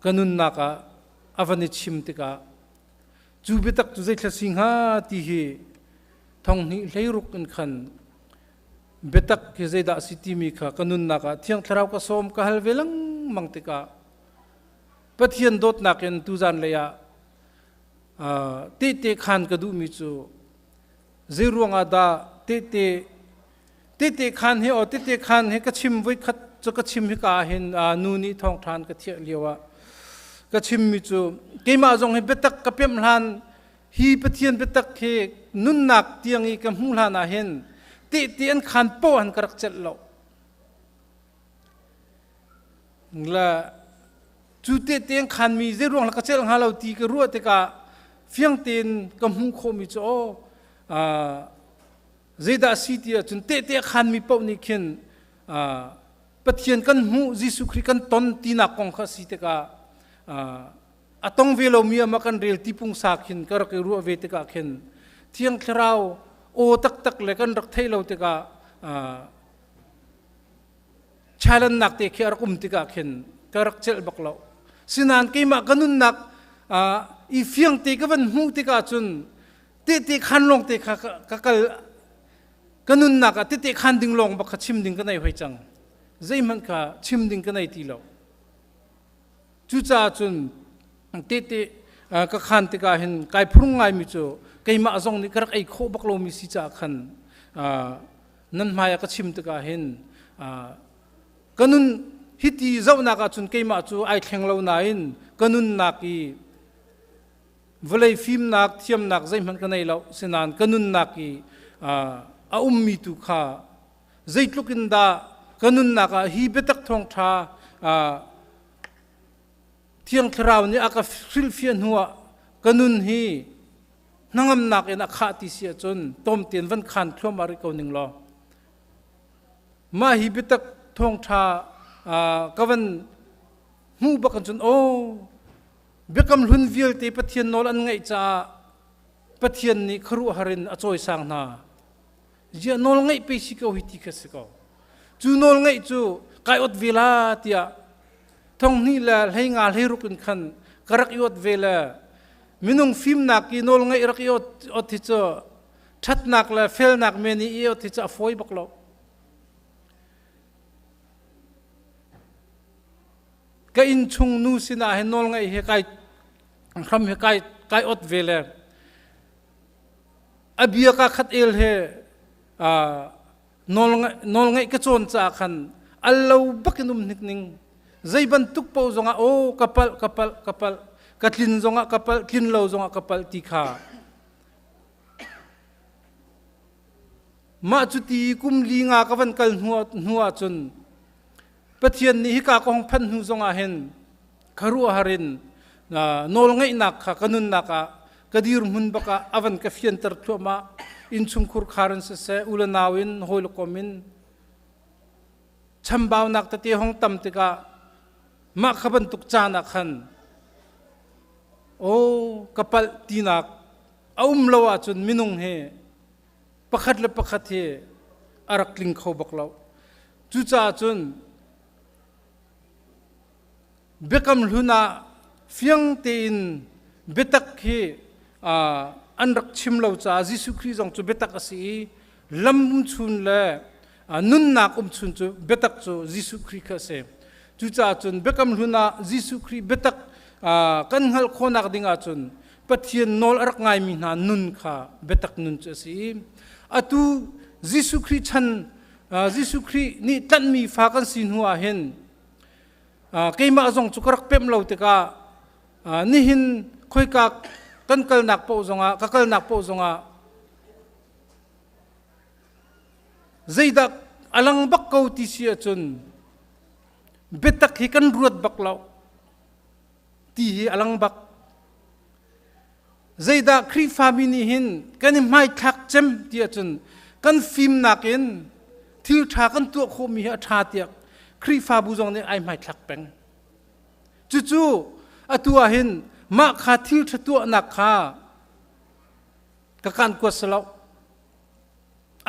ka nunnak ah a van i chim tikah cu biatak cu zeithla si hnga ti hi thonghnih hleiruk in khan biatak hi zeidah a si timi kha ka nunnak ah Thiang Thlarau ka sawm ka hal ve lengmang tikah Pathian dawtnak in tuzan lei ah tehte khan ka duhmi cu zei ruangah dah tehte tehte khan hi aw tehte khan hi ka chim voikhat cu ka chim hika ah hin nu nih thawngṭhan ka thiah lio ah ka chimmi cu keimah zong hi biatak ka pemh hlan hi Pathian biatak hi nunnak tiang i ka hmuh hlan ah hin tehte an khan poh han ka rak celh lo. La cu tehte an khan mi zei ruang la ka celh hnga lo ti ka ruah tikah fiang tein ka hmuh khawhmi cu aw zeidah si ti ahcun tehte a khan mi paoh nih khin Pathian kan hmuh Jesuh Khrih kan ton tinak kong kha si tikah a tong ve lomi ama kan rel ti pungsa khin ka rak i ruah ve tikah khin Thiang Thlarau aw taktak le kan rak theih lo tikah challenge nak te khi a rak um tikah khin ka rak celh bak lo. Sinain keimah ka nunnak i fiang te ka van hmuh tikah cun tehte khan lawng te kha ka kal ka nunnak ah tehte khan ding lawng bak kha chim ding ka nei hoi cang. Zeihmanh kha chim ding ka nei ti lo. Cucaah cun tehte ka khan tikah hin kai phurung ngaimi cu keimah zong nih ka rak ei khawh bak lomi si caah khan nan hmai ah ka chim tikah hin ka nun hiti zohnak ahcun keimah cu ai thleng lo nain ka nunnak i vawlei fimnak thiamnak zeihmanh ka nei lo sinain ka nunnak i a ummi tu kha zeitluk in dah ka nunnak ah hi biatak thawngṭha Thiang Thlarau nih a ka hrilhfiah hnuah ka nun hi hnangamnak in a khah ti si ahcun tomtein van khan thluahmah rih ko ning law mah hi biatak thawngṭha ka van hmuh bak cun aw biakam hlun vialte Pathian nawl an ngaih caah Pathian nih khuaruahhar in a cawisang hna Ziah nawl ngeih pe si ko hi ti kha si ko. Cu nawl ngeih cu kai ot ve la tiah thong hnih le hlei nga hlei ruk in khan ka rak i ot ve le minung fimnak i nawl ngeih rak i ot hi cu ṭhatnak le felnak men i ot hi cu a fawi bak lo. Ka inn chung nu sinah hin nawl ngeih hi kai hram hi kai kai ot ve le a bia ka khat el he Nawl ngaih ka cawn caah khan al lo bakin um hnik ning. Zei bantuk paoh zongah aw ka palh ka palh ka palh ka tlin zongah ka palh tlin lo zongah ka palh ti kha mah cu ti kum li nga ka van kal hnu ah cun Pathian nih hika ka hong phanh hnu zongah hin khuaruahhar in nawlngeihnak kha ka nunnak ah ka dirhmun bak ah a van ka fianter thluahmah. Innchungkhur khar in siseh, u le nau in, hawi le kom in chambaunak tete hong tam tikah mah kha bantuk caan ah khan aw ka palh tinak a um lo ahcun minung hi pakhat le pakhat hi a rak tling kho bak lo. Cucaah cun Biakam Hlun ah fiang tein biatak hi an rak chim lo caah Jesuh Khrih zong cu biatak a si i lam umchun le nunnak umchun cu biatak cu Jesuh Khrih kha a si. Cucaah cun Biakam Hlun ah Jesuh Khrih biatak kan hngalh khawhnak ding ahcun Pathian nawl a rak ngaimi hna nun kha biatak nun cu a si i atu Jesuh Khrih chan Jesuh Khrih nih tlanhmi fa kan si hnu ah hin keimah zong cu ka rak pemh lo tikah nihin khoika kan kalnak paoh zongah ka kalnak paoh zongah zeidah a lang bak ko ti si ahcun biatak hi kan ruat bak lo ti hi a lang bak. Zeidah Khrihfami nih hin kan i hmaithlak cem ti ahcun kan fimnak in thil ṭha kan tuah khawhmi hi a ṭha tiah Khrihfabu zong nih ai hmaithlak peng. Cucu atu ah hin mah kha thil ṭha tuahnak kha ka kan kuat si lo.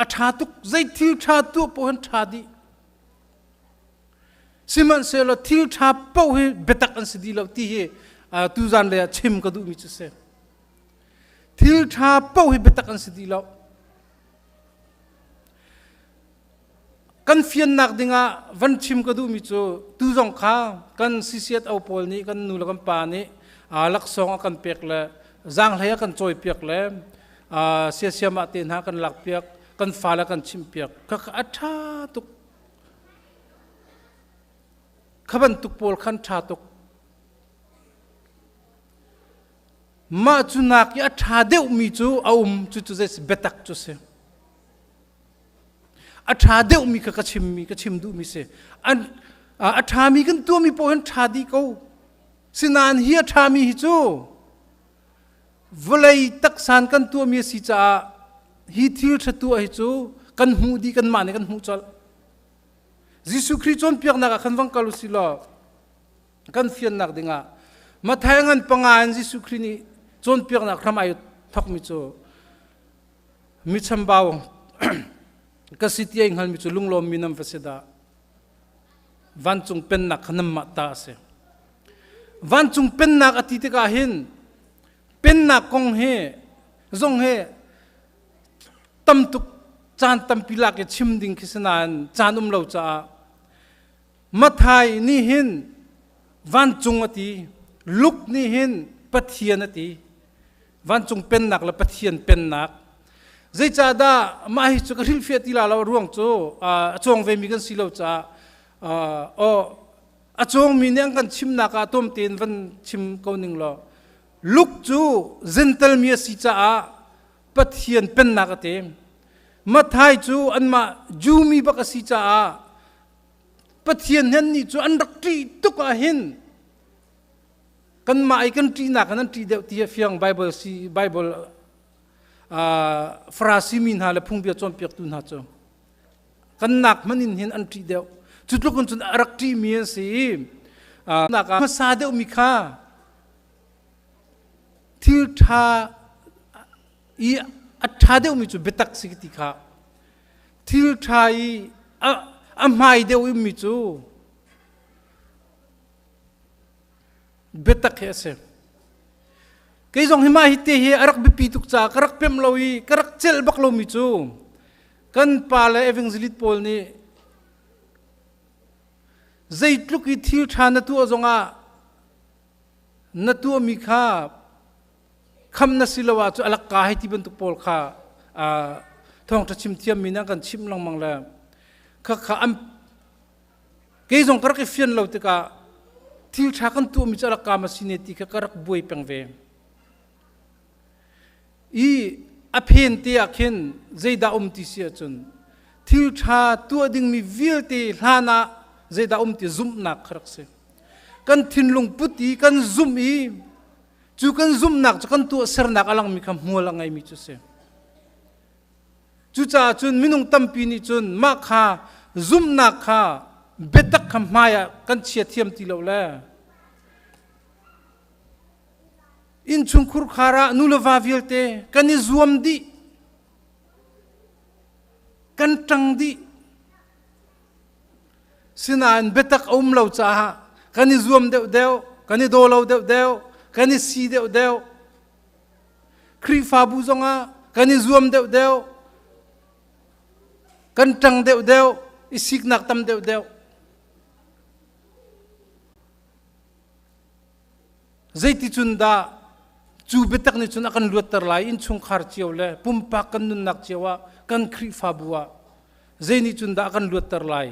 A ṭha tuk, zei thil ṭha tuah paoh hin ṭha dih. Sihmanhsehlaw thil ṭha paoh hi biatak an si dih lo ti hi tuzan lei ah chim ka duhmi cu si. Thil ṭha paoh hi biatak an si dih lo. Kan fiannak dingah van chim ka duhmi cu tu zong kha kan CCSO pawl nih kan nu le kan pa nih laksawng a kan pek le zaanghlei a kan cawipiak le siasiamah te hna kan lakpiak kan fale kan chimhpiak kha a ṭha tuk. Kha bantuk pawl khan ṭha tuk. Mah cu nak i a ṭha deuhmi cu a um cucu zei si biatak cu si. A ṭha deuhmi kha ka chimmi ka chim duhmi si. A ṭhami kan tuahmi paoh hin ṭha dih ko. Sinain hi a ṭhami hi cu vawlei taksan kan tuahmi a si caah hi thil ṭha tuah hi cu kan hmuh dih kanmah nih kan hmuh colh. Jesuh Khrih cawnpiaknak ah khan vang kal u si law kan fiannak dingah Matthai ngan panga in Jesuh Khrih nih cawnpiaknak hram ai thokmi cu mi chambau ka si ti ai hngalmi cu lunglawmmi nan va si dah vancung pennak kha nanmah ta a si. Vancung pennak a ti tikah hin pennak kong hi zong hi tam tuk caan tampi lak i chim ding khi si nain caan um lo caah Mathai nih hin vancung a ti, Luke nih hin Pathian a ti. Vancung pennak le Pathian pennak. Zeicahdah mah hi cu ka hrilhfiah ti la lo ruang cu a cawng vemi kan si lo caah aw a cawngmi nih an kan chimnak ah tom tein van chim ko ning law Luke cu Gentle mi a si caah Pathian pennak a ti. Matthai cu anmah Jew mi bak a si caah Pathian hen nih cu an rak ṭih tuk ah hin kanmah i kan ṭihnak in an ṭih deuh ti a fiang Bible si Bible Farasi mi hna le phungbia cawnpiaktu hna cu kan nak hmanh in hin an ṭih deuh. Cu tluk in cun a rak ṭihmi an si i nak ah hmasa deuhmi kha thil ṭha i a ṭha deuhmi cu biatak si ti kha thil ṭha i a hmai deuh mi cu biatak hi a si. Kei zong hi mah hi te hi a rak biapi tuk caah ka rak pemh lo i ka rak celh bak lomi cu kan pa le evangelist pawl nih zeitluk i thil ṭha na tuah zongah na tuahmi kha kham na si lo ahcun a lakka hei ti bantuk pawl kha. Thawngṭha chim thiammi nih an kan chimh lengmang le khakha an kei zong ka rak i fian lo tikah thil ṭha kan tuahmi cu a rak kaam a si ne ti kha ka rak buai peng ve. I a phen te ah khin zeidah um ti si ahcun thil ṭha tuah dingmi vialte hlan ah zeidah um ti zumhnak kha rak si. Kan thinlung put i kan zumh i cu kan zumhnak cu kan tuahsernak a langmi kha hmual a ngeimi cu si. Cucaah cun minung tampi nih cun mah kha zumhnak kha biatak kha hmai ah kan chia thiam ti lo le innchungkhur khar ah nu le va vialte kan i zuam dih kan ṭang dih sinain biatak a um lo caah kan i zuam deuhdeuh kan i daw lo deuhdeuh kan i si deuhdeuh Khrihfabu zongah kan i zuam deuhdeuh, kan ṭang deuhdeuh, i siknak tam deuhdeuh. Zeiticun dah cu biatak nih cun a kan luatter lai innchungkhar cio le pumpak kan nunnak cio ah kan Khrihfabu ah zei nih cun dah a kan luatter lai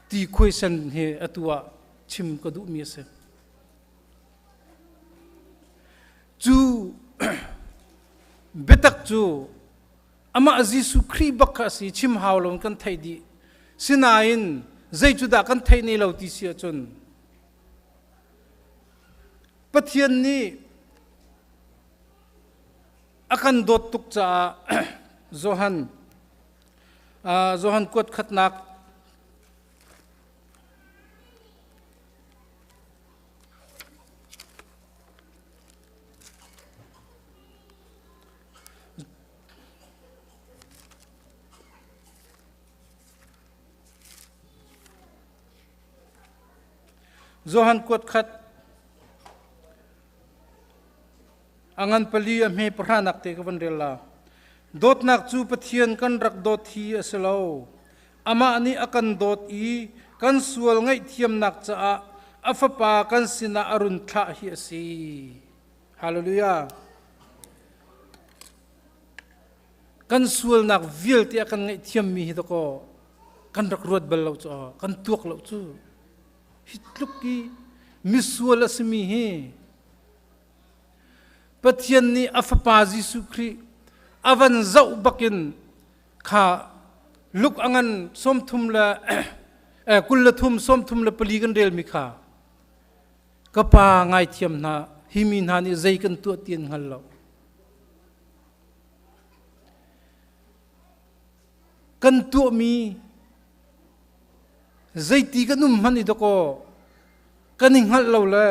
ti khuaisen hi atu ah chim ka duhmi a si. Cu biatak cu amah Jesuh Khrih bak kha a si chim hau lo in kan theih dih. Sinain zei cu dah kan theih ne lo ti si ahcun Pathian nih a kan dawt tuk caah Johan Johan kuat khatnak Johan kuat khat a ngan pali a hme pahranak te ka van rel la. Dawtnak cu Pathian kan rak dawt hi a si lo. Amah nih a kan dawt i kan sual ngaihthiamnak caah a Fapa kan sinah a run thlah hi a si. Hallelujah. Kan sualnak vialte a kan ngaihthiammi hi dakaw kan rak ruat bal lo cu kan tuak lo cu. Hi tluk i misual a simi hi Pathian nih a Fapa Jesuh Khrih a van zoh bakin kha luk a ngan 33 le 23 34 kan relmi kha ka pa ngaithiam hna hi mi hna nih zei kan tuah ti an hngal lo kan tuahmi zeiti kan um hmanh i dakaw kan i hngalh lo le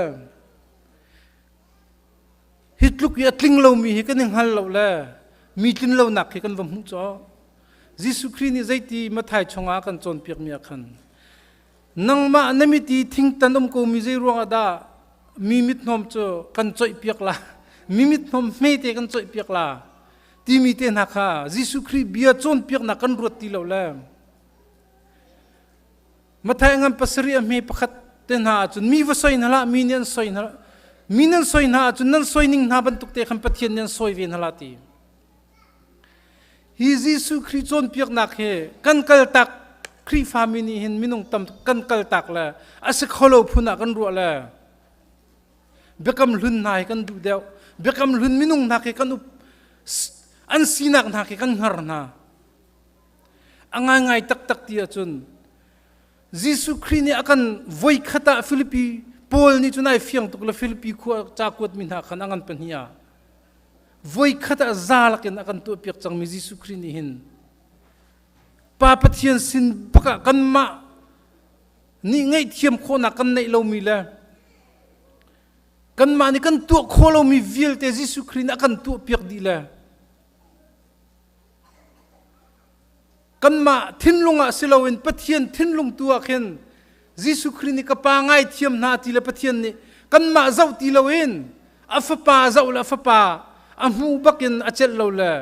Hi tluk i a tling lomi hi kan i hngal lo le mi tlin lonak hi kan va hmuh caw. Jesuh Khrih nih zeiti Mathai chungah a kan cawnpiakmi ah khan nangmah na mit i thingtan um komi zei ruangah dah mi mithnawm cu kan coihpiak la mi mithnawm hmete kan coihpiak la timi te hna kha Jesuh Khrih bia cawnpiaknak kan ruat ti lo le Mathai ngan pasarih a hme pakhat te hna ahcun mi va soi hna hlah mi nih an soi hna mi nan soi hna ahcun nan soi ning hna bantuk te khan Pathian nih an sawi ve hna la ti. Hi Jesuh Khrih cawnpiaknak hi kan kaltak Khrihfami nih hin minung tam kan kaltak le a si kho lo phun ah kan ruah le biakam hlun hna hi kan duh deuh biakam hlun minung hna khi kan up an sinak hna khi kan hngar hna A ngaingai taktak ti ahcun Jesuh Khrih nih a kan voikhat ah Filipi Paul nih cun ai fiang tuk le Filipi khua ca kuatmi hna khan a ngan pahnih ah voikhat ah za lakin a kan tuahpiak cangmi Jesuh Khrih nih hin Pa Pathian sin bakah kanmah nih ngaihthiam khawhnak kan neih lomi le kanmah nih kan tuah khawh lomi vialte Jesuh Khrih nih a kan tuahpiak dih le Kanmah thinlung ah si loin Pathian thinlung tu ah khin Jesuh Khrih nih ka pa ngaithiam hna ti le Pathian nih kanmah zoh ti loin a fapa zoh le a fapa a hmu bakin a celh lo le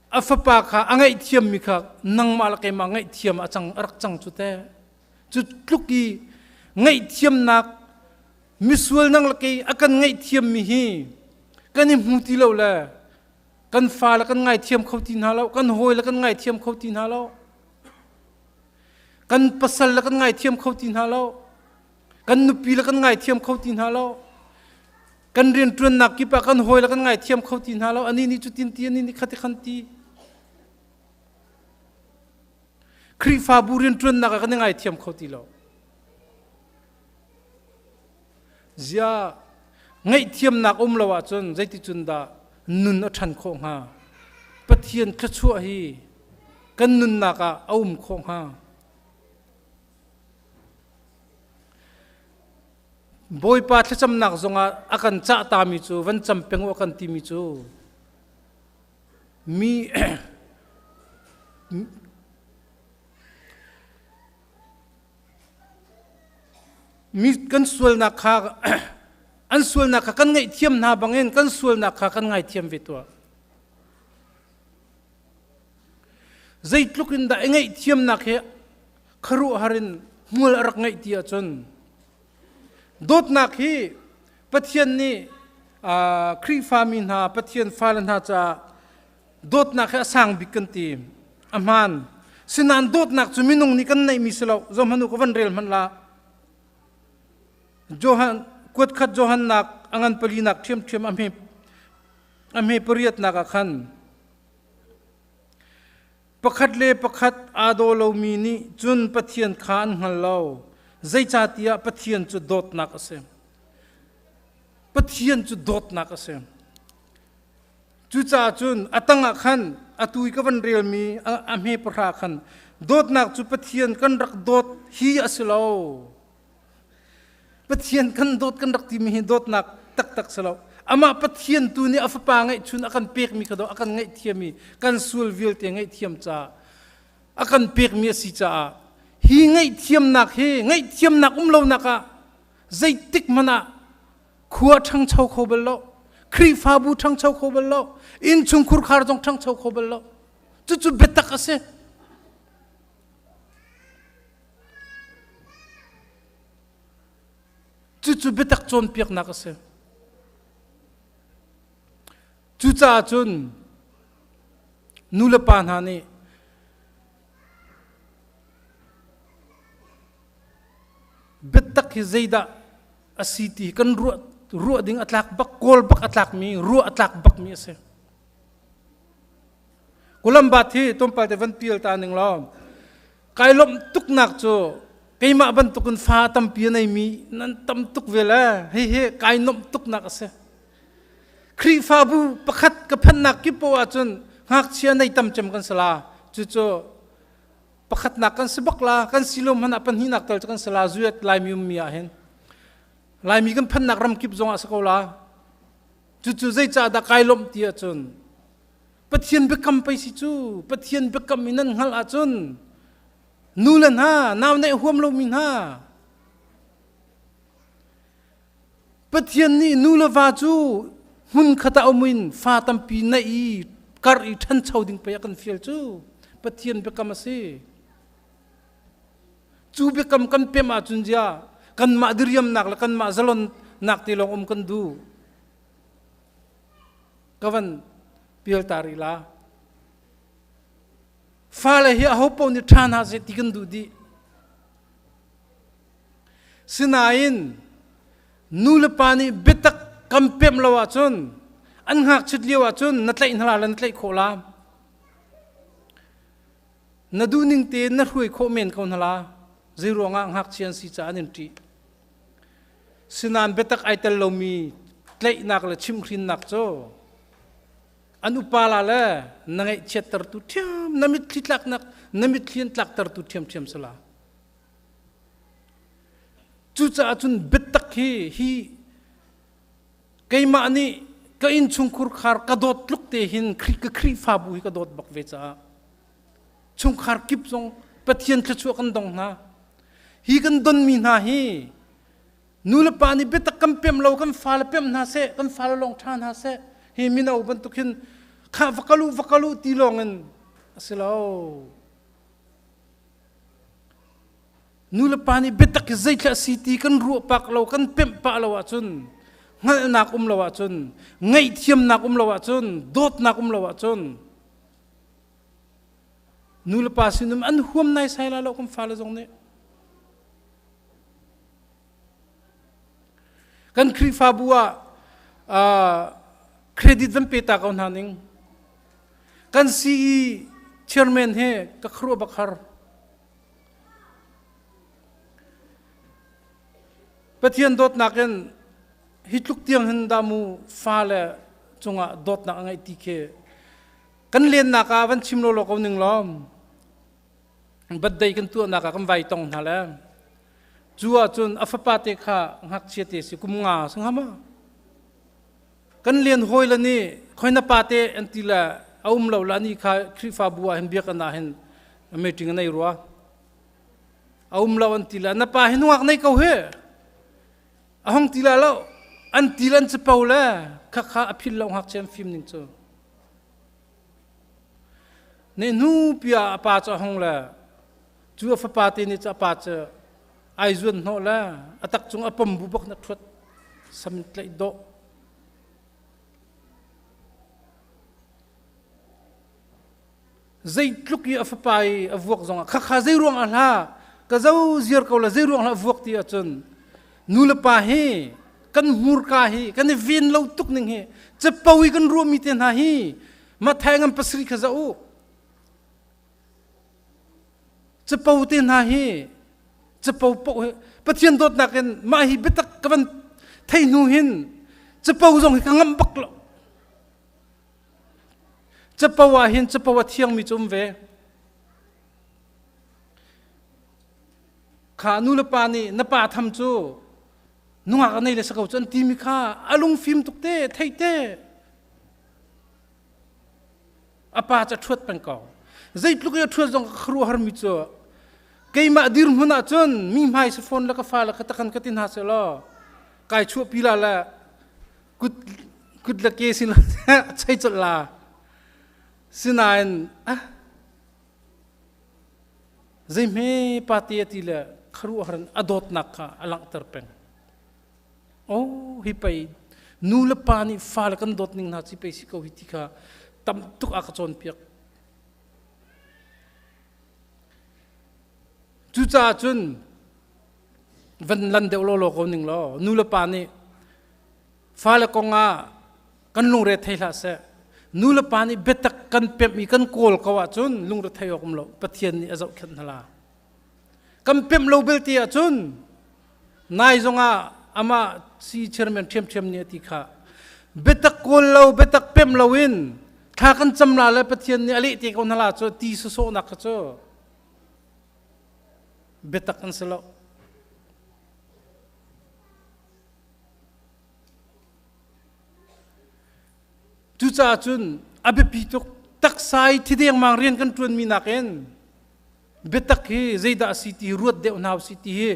a fapa kha a ngaihthiammi kha nangmah le keimah ngaihthiam a cang a rak cang cu te cu tluk i ngaihthiamnak. Misual nang le kei a kan ngaihthiammi hi kan i hmu ti lo le kan fa le kan ngaithiam kho ti hna lo, kan hawi le kan ngaithiam kho ti hna lo, kan pasal le kan ngaithiam kho ti hna lo, kan nupi le kan ngaithiam kho ti hna lo, kan rianṭuannak kip ah kan hawi le kan ngaithiam kho ti hna lo. Ani nih cutin ti, ani nih khati khan ti. Khrihfabu rianṭuannak ah kan i ngaithiam kho ti lo. Zia ngaihthiamnak um lo ahcun zeiticun dah nun a ṭhan khawh hnga? Pathian thluachuah hi kan nunnak ah a um khawh hnga? Bawipa thlacamnak zongah a kan cah tami cu van cam peng u a kan timi cu mi Mi kan sualnak kha an sualnak kha kan ngaihthiam hna bangin kan sualnak kha kan ngaithiam ve tuah. Zeitluk in dah i ngaihthiamnak hi khuaruahhar in hmual a rak ngeih ti ahcun dawtnak hi Pathian nih Khrihfami hna Pathian fale hna caah dawtnak hi a sang bik kan ti. A hmaan. Sinain dawtnak cu minung nih kan neihmi si lo. Zohhmanh u ka van rel hmanh la. Johan kuat khat Johan nak a ngan pali nak ṭhiamṭhiam a hme a hme pariatnak ah khan pakhat le pakhat aa daw lomi nih cun Pathian kha an hngal lo. Zeicahtiah Pathian cu dawtnak a si. Pathian cu dawtnak a si. Cucaah cun a tangah khan atu i ka van relmi a hme pahra khan dawtnak cu Pathian kan rak dawt hi a si lo. Pathian kan dawt kan rak timi hi dawtnak taktak si lo. Amah Pathian tu nih a fapa ngeihchun a kan pekmi kha daw a kan ngaihthiam i kan sual vialte ngaihthiam caah a kan pekmi a si caah hi ngaihthiamnak hi ngaihthiamnak um lonak ah zeitik hmanh ah khua ṭhangcho kho bal lo Khrihfabu ṭhangcho kho bal lo innchungkhur khar zong ṭhangcho kho bal lo cucu biatak a si cucu biatak cawnpiaknak a si cucaah cun nu le pa hna nih biatak hi zeidah a si ti kan ruah ruah ding a tlak bak kawl bak a tlak mi ruah a tlak bak mi a si Kulambat hi tlawmpal te van pial ta ning law kai lawmh tuknak cu keimah bantukin fa tampi a neimi nan tam tuk ve le hihi kai nuamh tuknak a si Khrihfabu pakhat ka phannak kip poah ahcun ngakchia nei tam cem kan si la cucu pakhatnak kan si bak la kan si lo hmanh ah pahnihnak tal cu kan si la zuyat laimi ummi ah hin laimi kan phannak ram kip zong ah si ko la cucu zeicah dah kai lawmh ti ahcun Pathian biakam pei si cu Pathian biakam in nan hngalh ahcun nu le hna nau neih huam lomi hna Pathian nih nu le va cu hmun khat ah um in fa tampi neih i karh i ṭhancho ding pei a kan fial cu Pathian biakam a si. Cu biakam kan pem ahcun zia kanmah diriamnak le kanmah zalonnak te lawng um kan duh. Ka van pial ta rih la. Fale hi aho paoh nih ṭha hna seh ti kan duh dih. Sinain nu le pa nih biatak kan pemh lo ahcun an ngakchit lio ahcun na tlaih hna la na tlaih khawh la. Na duhning tein na hruai khawh men ko hna la. Zei ruangah ngakchia an si caah an in ṭih. Sinain biatak ai tel lomi tlaihnak le chimhhrinnak cu an upa la le na ngaihchiattertu ṭhiam na mitthli tlaknak na mitthli an tlaktertu ṭhiamṭhiam si la. Cucaah cun biatak hi hi keimah nih ka innchungkhur khar ka dawt tluk te hin ka Khrihfabu hi ka dawt bak ve caah chungkhar kip zong Pathian thluachuah kan dong hna. Hi kan donmi hna hi nu le pa nih biatak kan pemh lo kan fale pemh hna seh kan fale lawng ṭha hna seh hi mino bantuk hin khah va kal u va kal u ti lawng in a si lo. Nu le pa nih biatak hi zeithla si ti kan ruah pak lo, kan pemh pah lo ahcun, hngalhnak um lo ahcun, ngaihthiamnak um lo ahcun, dawtnak um lo ahcun, nu le pa sinum an huam nai sai la lo kan fale zong nih. Kan Khrihfabu ah credit van pe ta ko hna ning. Kan CE chairman he ka khuruah bak har. Pathian dawtnak in hi tluk tiang hin dah mu fale cungah dawtnak a ngeih ti khi kan lennak ah van chim lawlaw ko ning law birthday kan tuahnak ah kan vai tong hna le cu ahcun a fapa te kha ngakchia te si kum nga si hnga ma kan len hawi le nih khoi na pa te an ti le a um lo la ni kha Khrihfabu ah hin biakinn ah hin meeting a nei rua a um lo an ti le na pa hi nungak nei ko he a hong ti la lo an ti le an capo le kha kha a phil lo ngakchia an fim ning cu ne hnu pia a pa cu a hong le cu a fapa te nih cu a pa cu ai zuan hnawh le a tak cung a pom bu bak na ṭhuat sam tlaih dawh Zeitluk i a fapa i a vuak zongah khakha zei ruang ah hlah ka zo ziar ko la zei ruang hlah vuak ti ahcun nu le pa hi kan hmurka hi kan i ven lo tuk ning hi capo i kan ruahmi te hna hi mathai ngan pasarih kha za u capo te hna hi capo poh hi Pathian dawtnak in mah hi biatak ka van thei hnu hin capo zong hi ka ngamh bak lo. Capo ah hin capo a thiangmi cu um ve. Kha nu le pa nih na pa tham cu nungak a nei le sako cu an timi kha a lungfim tuk te thei te a pa cu a ṭhuat peng ko. Zeitluk i a ṭhuat zong ka khuaruahharmi cu keimah dirhmun ah cun mi hmai si fawn le ka fa le ka takan ka ti hna seh law kai chuahpi la le kut kut le ke sin chei colh la sinain ah zeihme pa te ti le kharuahar in a dawtnak kha a langhter peng oh hi pei nu le pa nih fa le kan dawt ning hna chi pei si ko hi ti kha tam tuk a ka cawnpiak cucaah cun van lan deuh lawlaw ko ning law nu le pa nih Fale kong ah kan lungre thei hlah seh. Nu le pa nih biatak kan pemh i kan kawl ko ahcun lungre thei awk um lo. Pathian nih a zohkhenh hna la. Kan pemh lo belte ahcun nai zongah amah si chairman ṭhiamṭhiam nih a ti kha biatak kawl lo biatak pemh lo in thla kan cam la le Pathian nih a leh te ko hna la cu ti sawsawhnak kha cu biatak an si lo. Cucaah cun a biapi tuk taksa i thidengmang rian kan ṭuanmi nakin biatak hi zeidah a si ti ruat deuh hna usih ti hi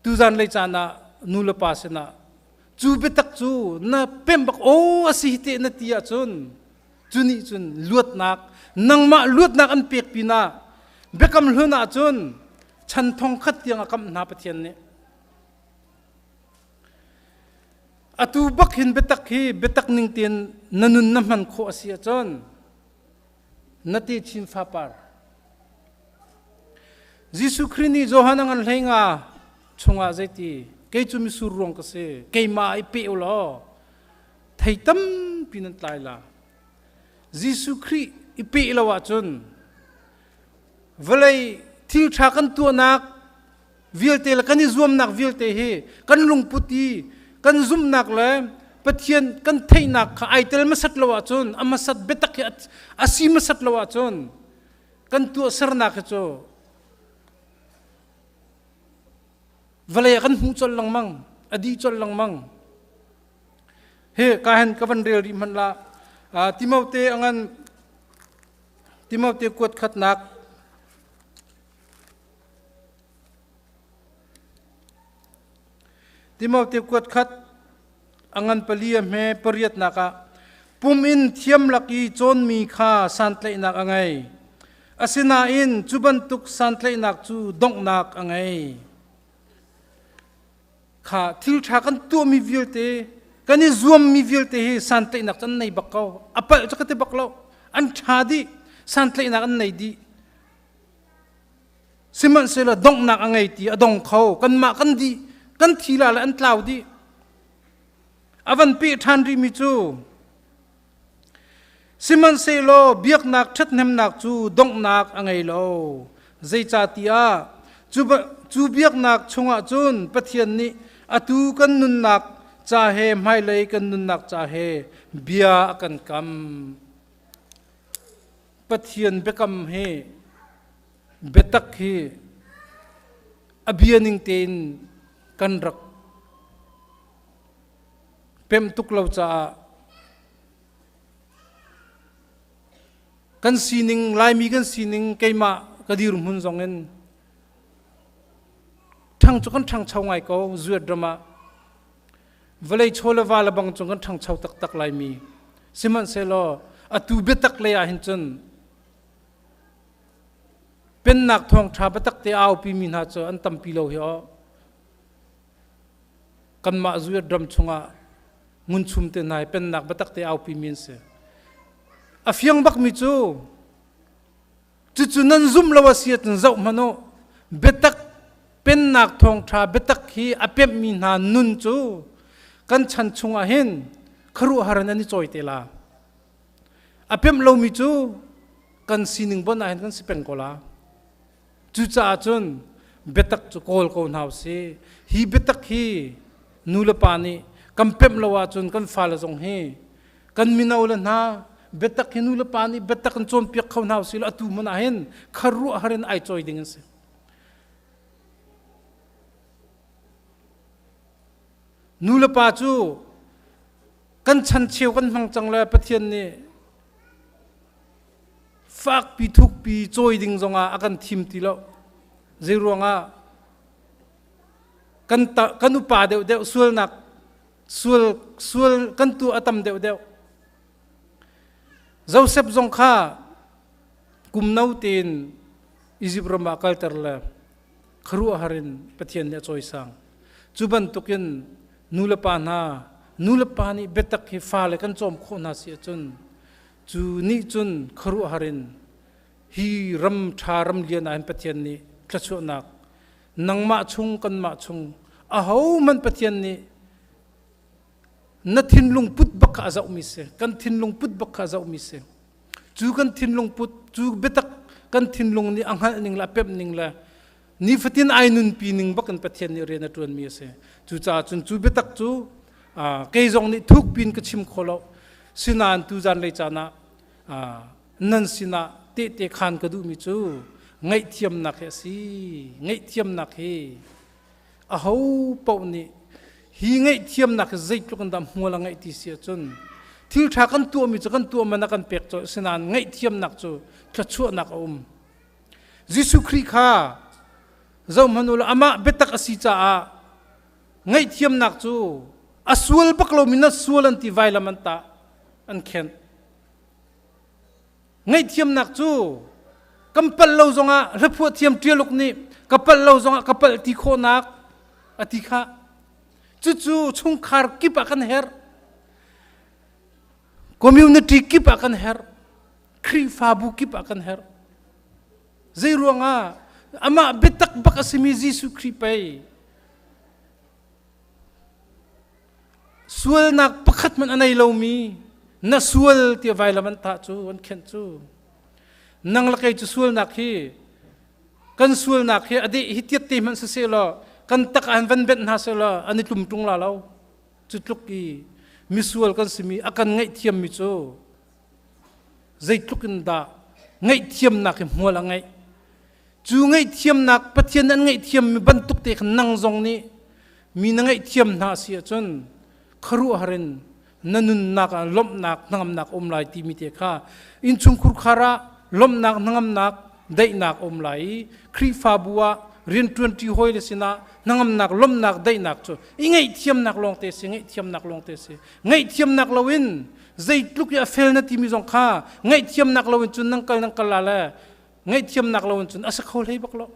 tuzan lei caan ah nu le pa sinah cu biatak cu na pemh bak aw a si hi teh na ti ahcun cu nih cun luatnak nangmah luatnak an pek pinah biakam hlun ahcun chan thong khat tiang a kamh hna Pathian nih Atu bak hin biatak hi biatak ning tein na nun na hman khawh a si ahcun na te chin fapar. Jesuh Khrih nih Johan a ngan hlei nga chungah zeiti kei cu misur ruang ka si keimah i pe u law thei tampi nan tlai la. Jesuh Khrih i pe lo ahcun vawlei thil ṭha kan tuahnak vialte le kan i zuamnak vialte hi kan lungput i kan zumhnak le Pathian kan theihnak kha ai tel hmasat lo ahcun a hmasat biatak hi a si hmasat lo ahcun kan tuahsernak hi cu vawlei ah kan hmuh colh lengmang a dih colh lengmang hi ka hen ka van rel rih hmanh la Timote angan Timote kuat khatnak Timote kuat khat a ngan pali a hme pariatnak ah pum in thiam lak i cawnmi kha santlaihnak a ngei. Asinain cu bantuk santlaihnak cu donghnak a ngei. Kha thil ṭha kan tuahmi vialte, kan i zuammi vialte hi santlaihnak cu an nei bak ko. A palh cu ka ti bak lo. An ṭha dih. Santlaihnak an nei dih. Sihmanhsehlaw donghnak a ngei ti a dong kho. Kanmah kan dih, kan thi la le an tlau dih. A van peh ṭhan rihmi cu Sihmanhsehlaw biaknak ṭhathnemnak cu donghnak a ngei lo. Zeicahtiah cu biaknak chungah cun Pathian nih atu kan nunnak ca he hmailei kan nunnak ca he bia a kan kam. Pathian biakam hi biatak hi a bia ning tein kan rak pemh tuk lo caah kan sining Laimi kan sining keimah ka dirhmun zong in ṭhang cu kan ṭhangcho ngai ko zuat ram ah vawlei chaw le va le bang cung kan ṭhangcho taktak Laimi sihmanhsehlaw atu biatak lei ah hin cun pennak thawngṭha biatak te aupi mi hna cu an tampi lo hi aw Kanmah Zuet ram chungah ngunchum te hna hi pennak biatak te aupi mi an si. A fiang bakmi cu cucu nan zumh lo a si ahcun zoh hmanh u. Biatak pennak thawngṭha biatak hi a pemhmi hna nun cu kan chan chungah hin khuaruahhar in an i cawi te la. A pemh lomi cu kan sining bon ah hin kan si peng ko la. Cucaah cun biatak cu kawl ko hna usih. Hi biatak hi nu le pa nih kan pemh lo ahcun kan fale zong hi kan mino le hna biatak hi nu le pa nih biatak in cawnpiak kho hna usih law atu hmanh ah hin kharuahhar in ai cawi ding an si. Nu le pa cu kan chan cheu kan hmang cang le Pathian nih fakpi thukpi cawi ding zongah a kan thim ti lo. Zeiruangah kan ta, kan upa deuhdeuh sualnak sual sual kan tu a tam deuhdeuh. Joseph zong kha kum no tein Egypt ram ah kalter le khuaruahhar in Pathian nih a cawisang. Cu bantukin nu le pa hna nu le pa nih biatak hi fale kan cawm khawh hna si ahcun Cu nih cun khuaruahhar in hi ram ṭha ram lian ah hin Pathian nih thluachuahnak nangmah chung kanmah chung ahohmanh Pathian nih na thinlung put bak kha a zohmi si kan thinlung put bak kha a zohmi si cu kan thinlung put cu biatak kan thinlung nih a hngalh ning le a pemh ning le nifatin ai nunpi ning bak in Pathian nih rian a ṭuanmi a si cucaah cun cu biatak cu kei zong nih thuk pin ka chim kho lo sinain tu zanlei caan ah nan sinah tehte khaan ka duhmi cu ngaihthiamnak hi a si ngaihthiamnak hi aho paoh nih hi ngaihthiamnak hi zeitluk in dah hmual a ngeih ti si ahcun thil ṭha kan tuahmi cu kan tuah man a kan pek colh sinain ngaihthiamnak cu thluachuahnak a um Jesuh Khrih kha zohhmanh u law amah biatak a si caah ngaihthiamnak cu a sual bak lomi na sual an ti vailam an tah an khenh ngaihthiamnak cu kan palh lo zongah hlaphuah thiam ṭialuk nih ka palh lo zongah ka palh ti khawhnak a ti kha cucu chungkhar kip ah kan herh community kip ah kan herh Khrihfabu kip ah kan herh. Zei ruangah amah biatak bak a simi Jesuh Khrih pei sualnak pakhat hmanh a nei lomi na sual tiah vailam an tah cu an khenh cu nang le kei cu sualnak hi kan sualnak hi a deh hi tiat te hmanh siseh law kan tak ah van benh hna seh law an i tlum ṭung la lo cu tluk i misual kan simi a kan ngaihthiammi cu Zeitluk in dah ngaihthiamnak hi hmual a ngeih. Cu ngaihthiamnak Pathian an ngaihthiammi bantuk te khan nang zong nih mi na ngaihthiam hna si ahcun khuaruahhar in na nunnak ah lawmhnak hnangamnak um lai timi te kha innchungkhur khar ah lawmhnak hnangamnak daihnak um lai i Khrihfabu ah rianṭuanṭi hawi le sinah hnangamnak lawmhnak daihnak cu i ngaihthiamnak lawngte si ngaihthiamnak lawngte si ngaihthiamnak loin zeitluk i a fel na timi zong kha ngaihthiamnak loin cun nan kal nan kal la le. Ngaihthiamnak lo in cun a si kho hlei bak lo.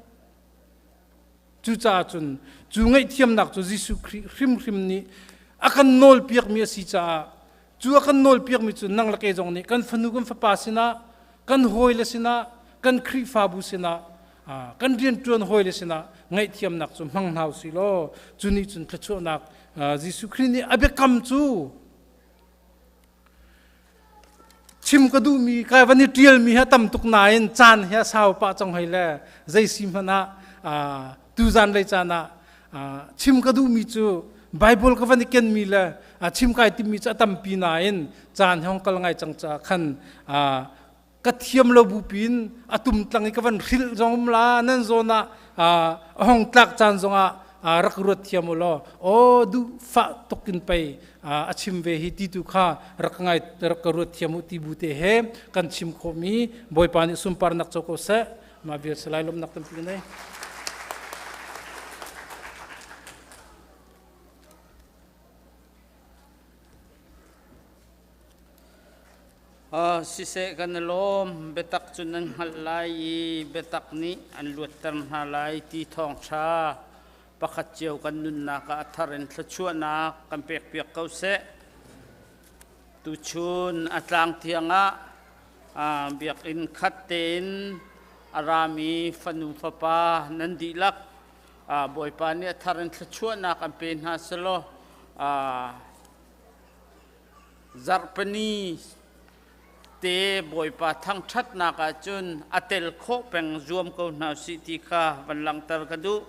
Cucaah cun cu ngaihthiamnak cu Jesuh Khrih hrimhrim nih a kan nawlpiakmi a si caah cu a kan nawlpiakmi cu nang le kei zong nih kan fanu kan fapa sinah, kan hawile sinah, kan Khrihfabu sinah, kan rianṭuan hawile sinah ngaihthiamnak cu hmang hna usih law cu nih cun thluachuahnak Jesuh Khrih nih a biakam cu Chim ka duhmi kai van i ṭialmi hi a tam tuk nain caan hi a sau pah cang hoi le zei si hmanh ah tuzan lei caan ah chim ka duhmi cu Bible ka van i kenmi le chim kai timmi cu a tampi nain caan hi hong kal ngai cang caah khan ka thiam lo bu pin a tum tlang i ka van hrilh zong um la nan zawn ah a hong tlak caan zongah rak ruat thiam u law aw duh fah tuk in pei a chim ve hi ti tu kha rak ngai rak ka ruat thiam u ti bu te he kan chim khawhmi Bawipa nih sunparnak co ko seh. Mah vial salai lawmhnak tampi nei. Siseh kan i lawm, biatak cu nan hngalh lai i biatak nih an luatter hna lai ti thawngṭha pakhat cio kan nunnak ah a thar in thluachuahnak kan pekpiak ko seh. Tuchun a tlang tiangah biakinn khat tein a rami fanu fapa nan dihlak Bawipa nih a thar in thluachuahnak an pe hna selaw Zarhpini te Bawipa thangṭhatnak ahcun a tel khawh peng zuam ko hna usih ti kha van langhter ka duh.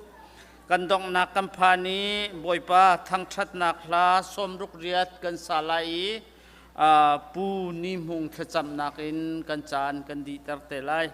Kan donghnak kan phan i Bawipa thangṭhatnak hla 68 kan sa lai i Pu Ni Hmung thlacamnak in kan caan kan dihter te lai.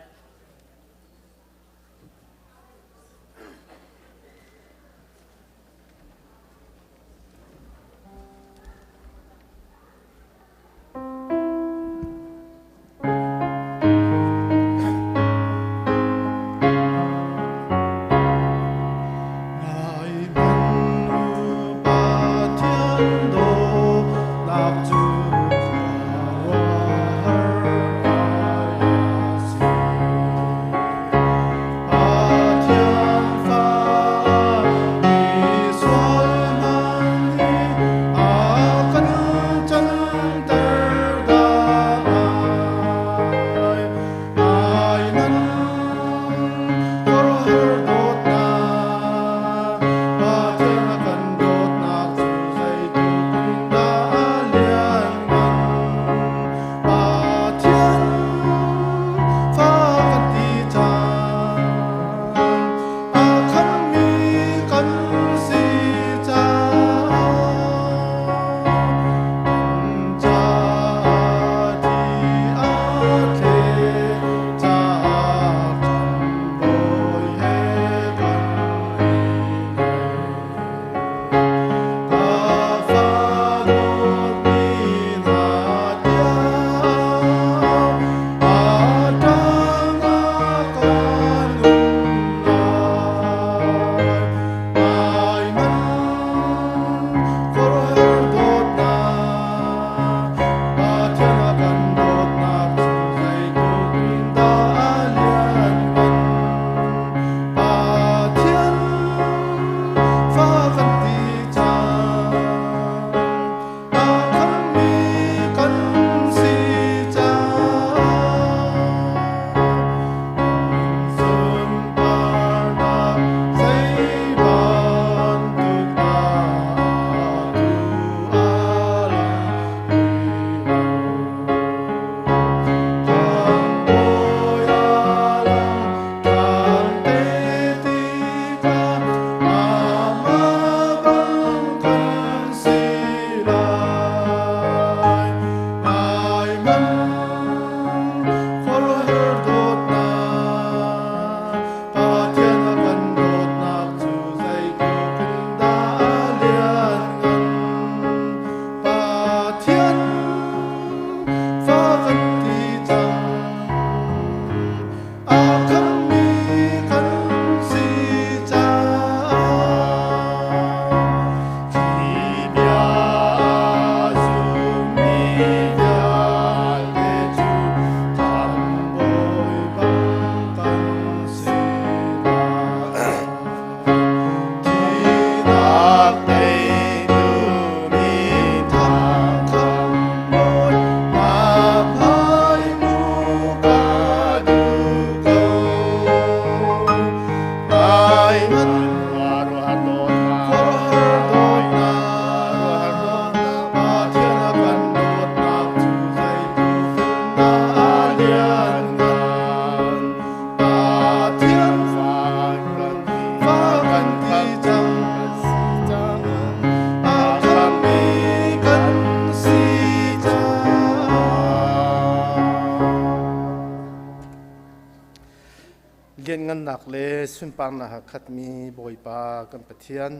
Lianhngannak le sunparnak a khatmi Bawipa kan Pathian,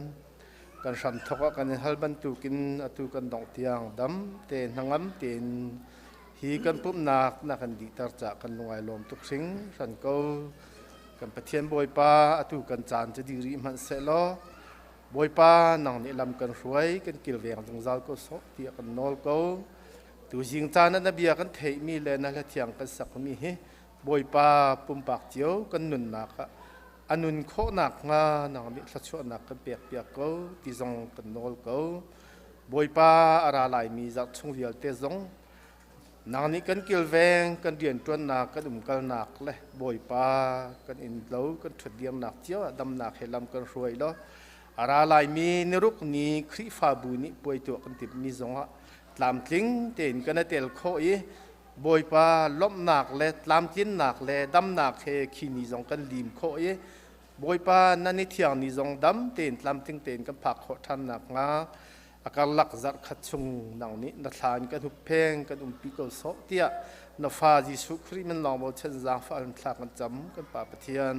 kan hramthawk ah kan in hal bantukin atu kan dongh tiang dam tein hnangam tein hi kan pumhnak na kan dihter cah kan lungai lawm tuk hringhran ko. Kan Pathian Bawipa, atu kan caan cu dih rih hmanh sehlaw, Bawipa nang nih lam kan hruai, kan kilveng zungzal ko sawh tiah kan nawl ko. Tuzing caan ah na bia kan theihmi le na hla thiang kan sakmi hi Bawipa pumpak cio kan nunnak ah a nun khawhnak hnga nang nih thluachuahnak kan pekpiak ko ti zong kan nawl ko. Bawipa a ra laimi zarh chung vialte zong nang nih kan kilveng, kan rianṭuannak, kan umkalnak le Bawipa kan innlo, kan ṭhutdirnak cio ah damnak he lam kan hruai law a ra laimi niruk ni Khrihfabu nih puai tuah kan timhmi zongah tlamtling tein kan i tel khawh i Bawipa lawmhnak le tlamtlinnak le damnak he khi ni zong kan lim khawh i Bawipa nan i thiang ni zong dam tein tlamtling tein kan phak khawh ṭhan nakhnga a karlak zarh khat chung nang nih na thla in kan huppheng kan umpi ko sawh tiah na fa Jesuh Khrih min lawng bochan zaangfah in thla kan cam kan Pa Pathian.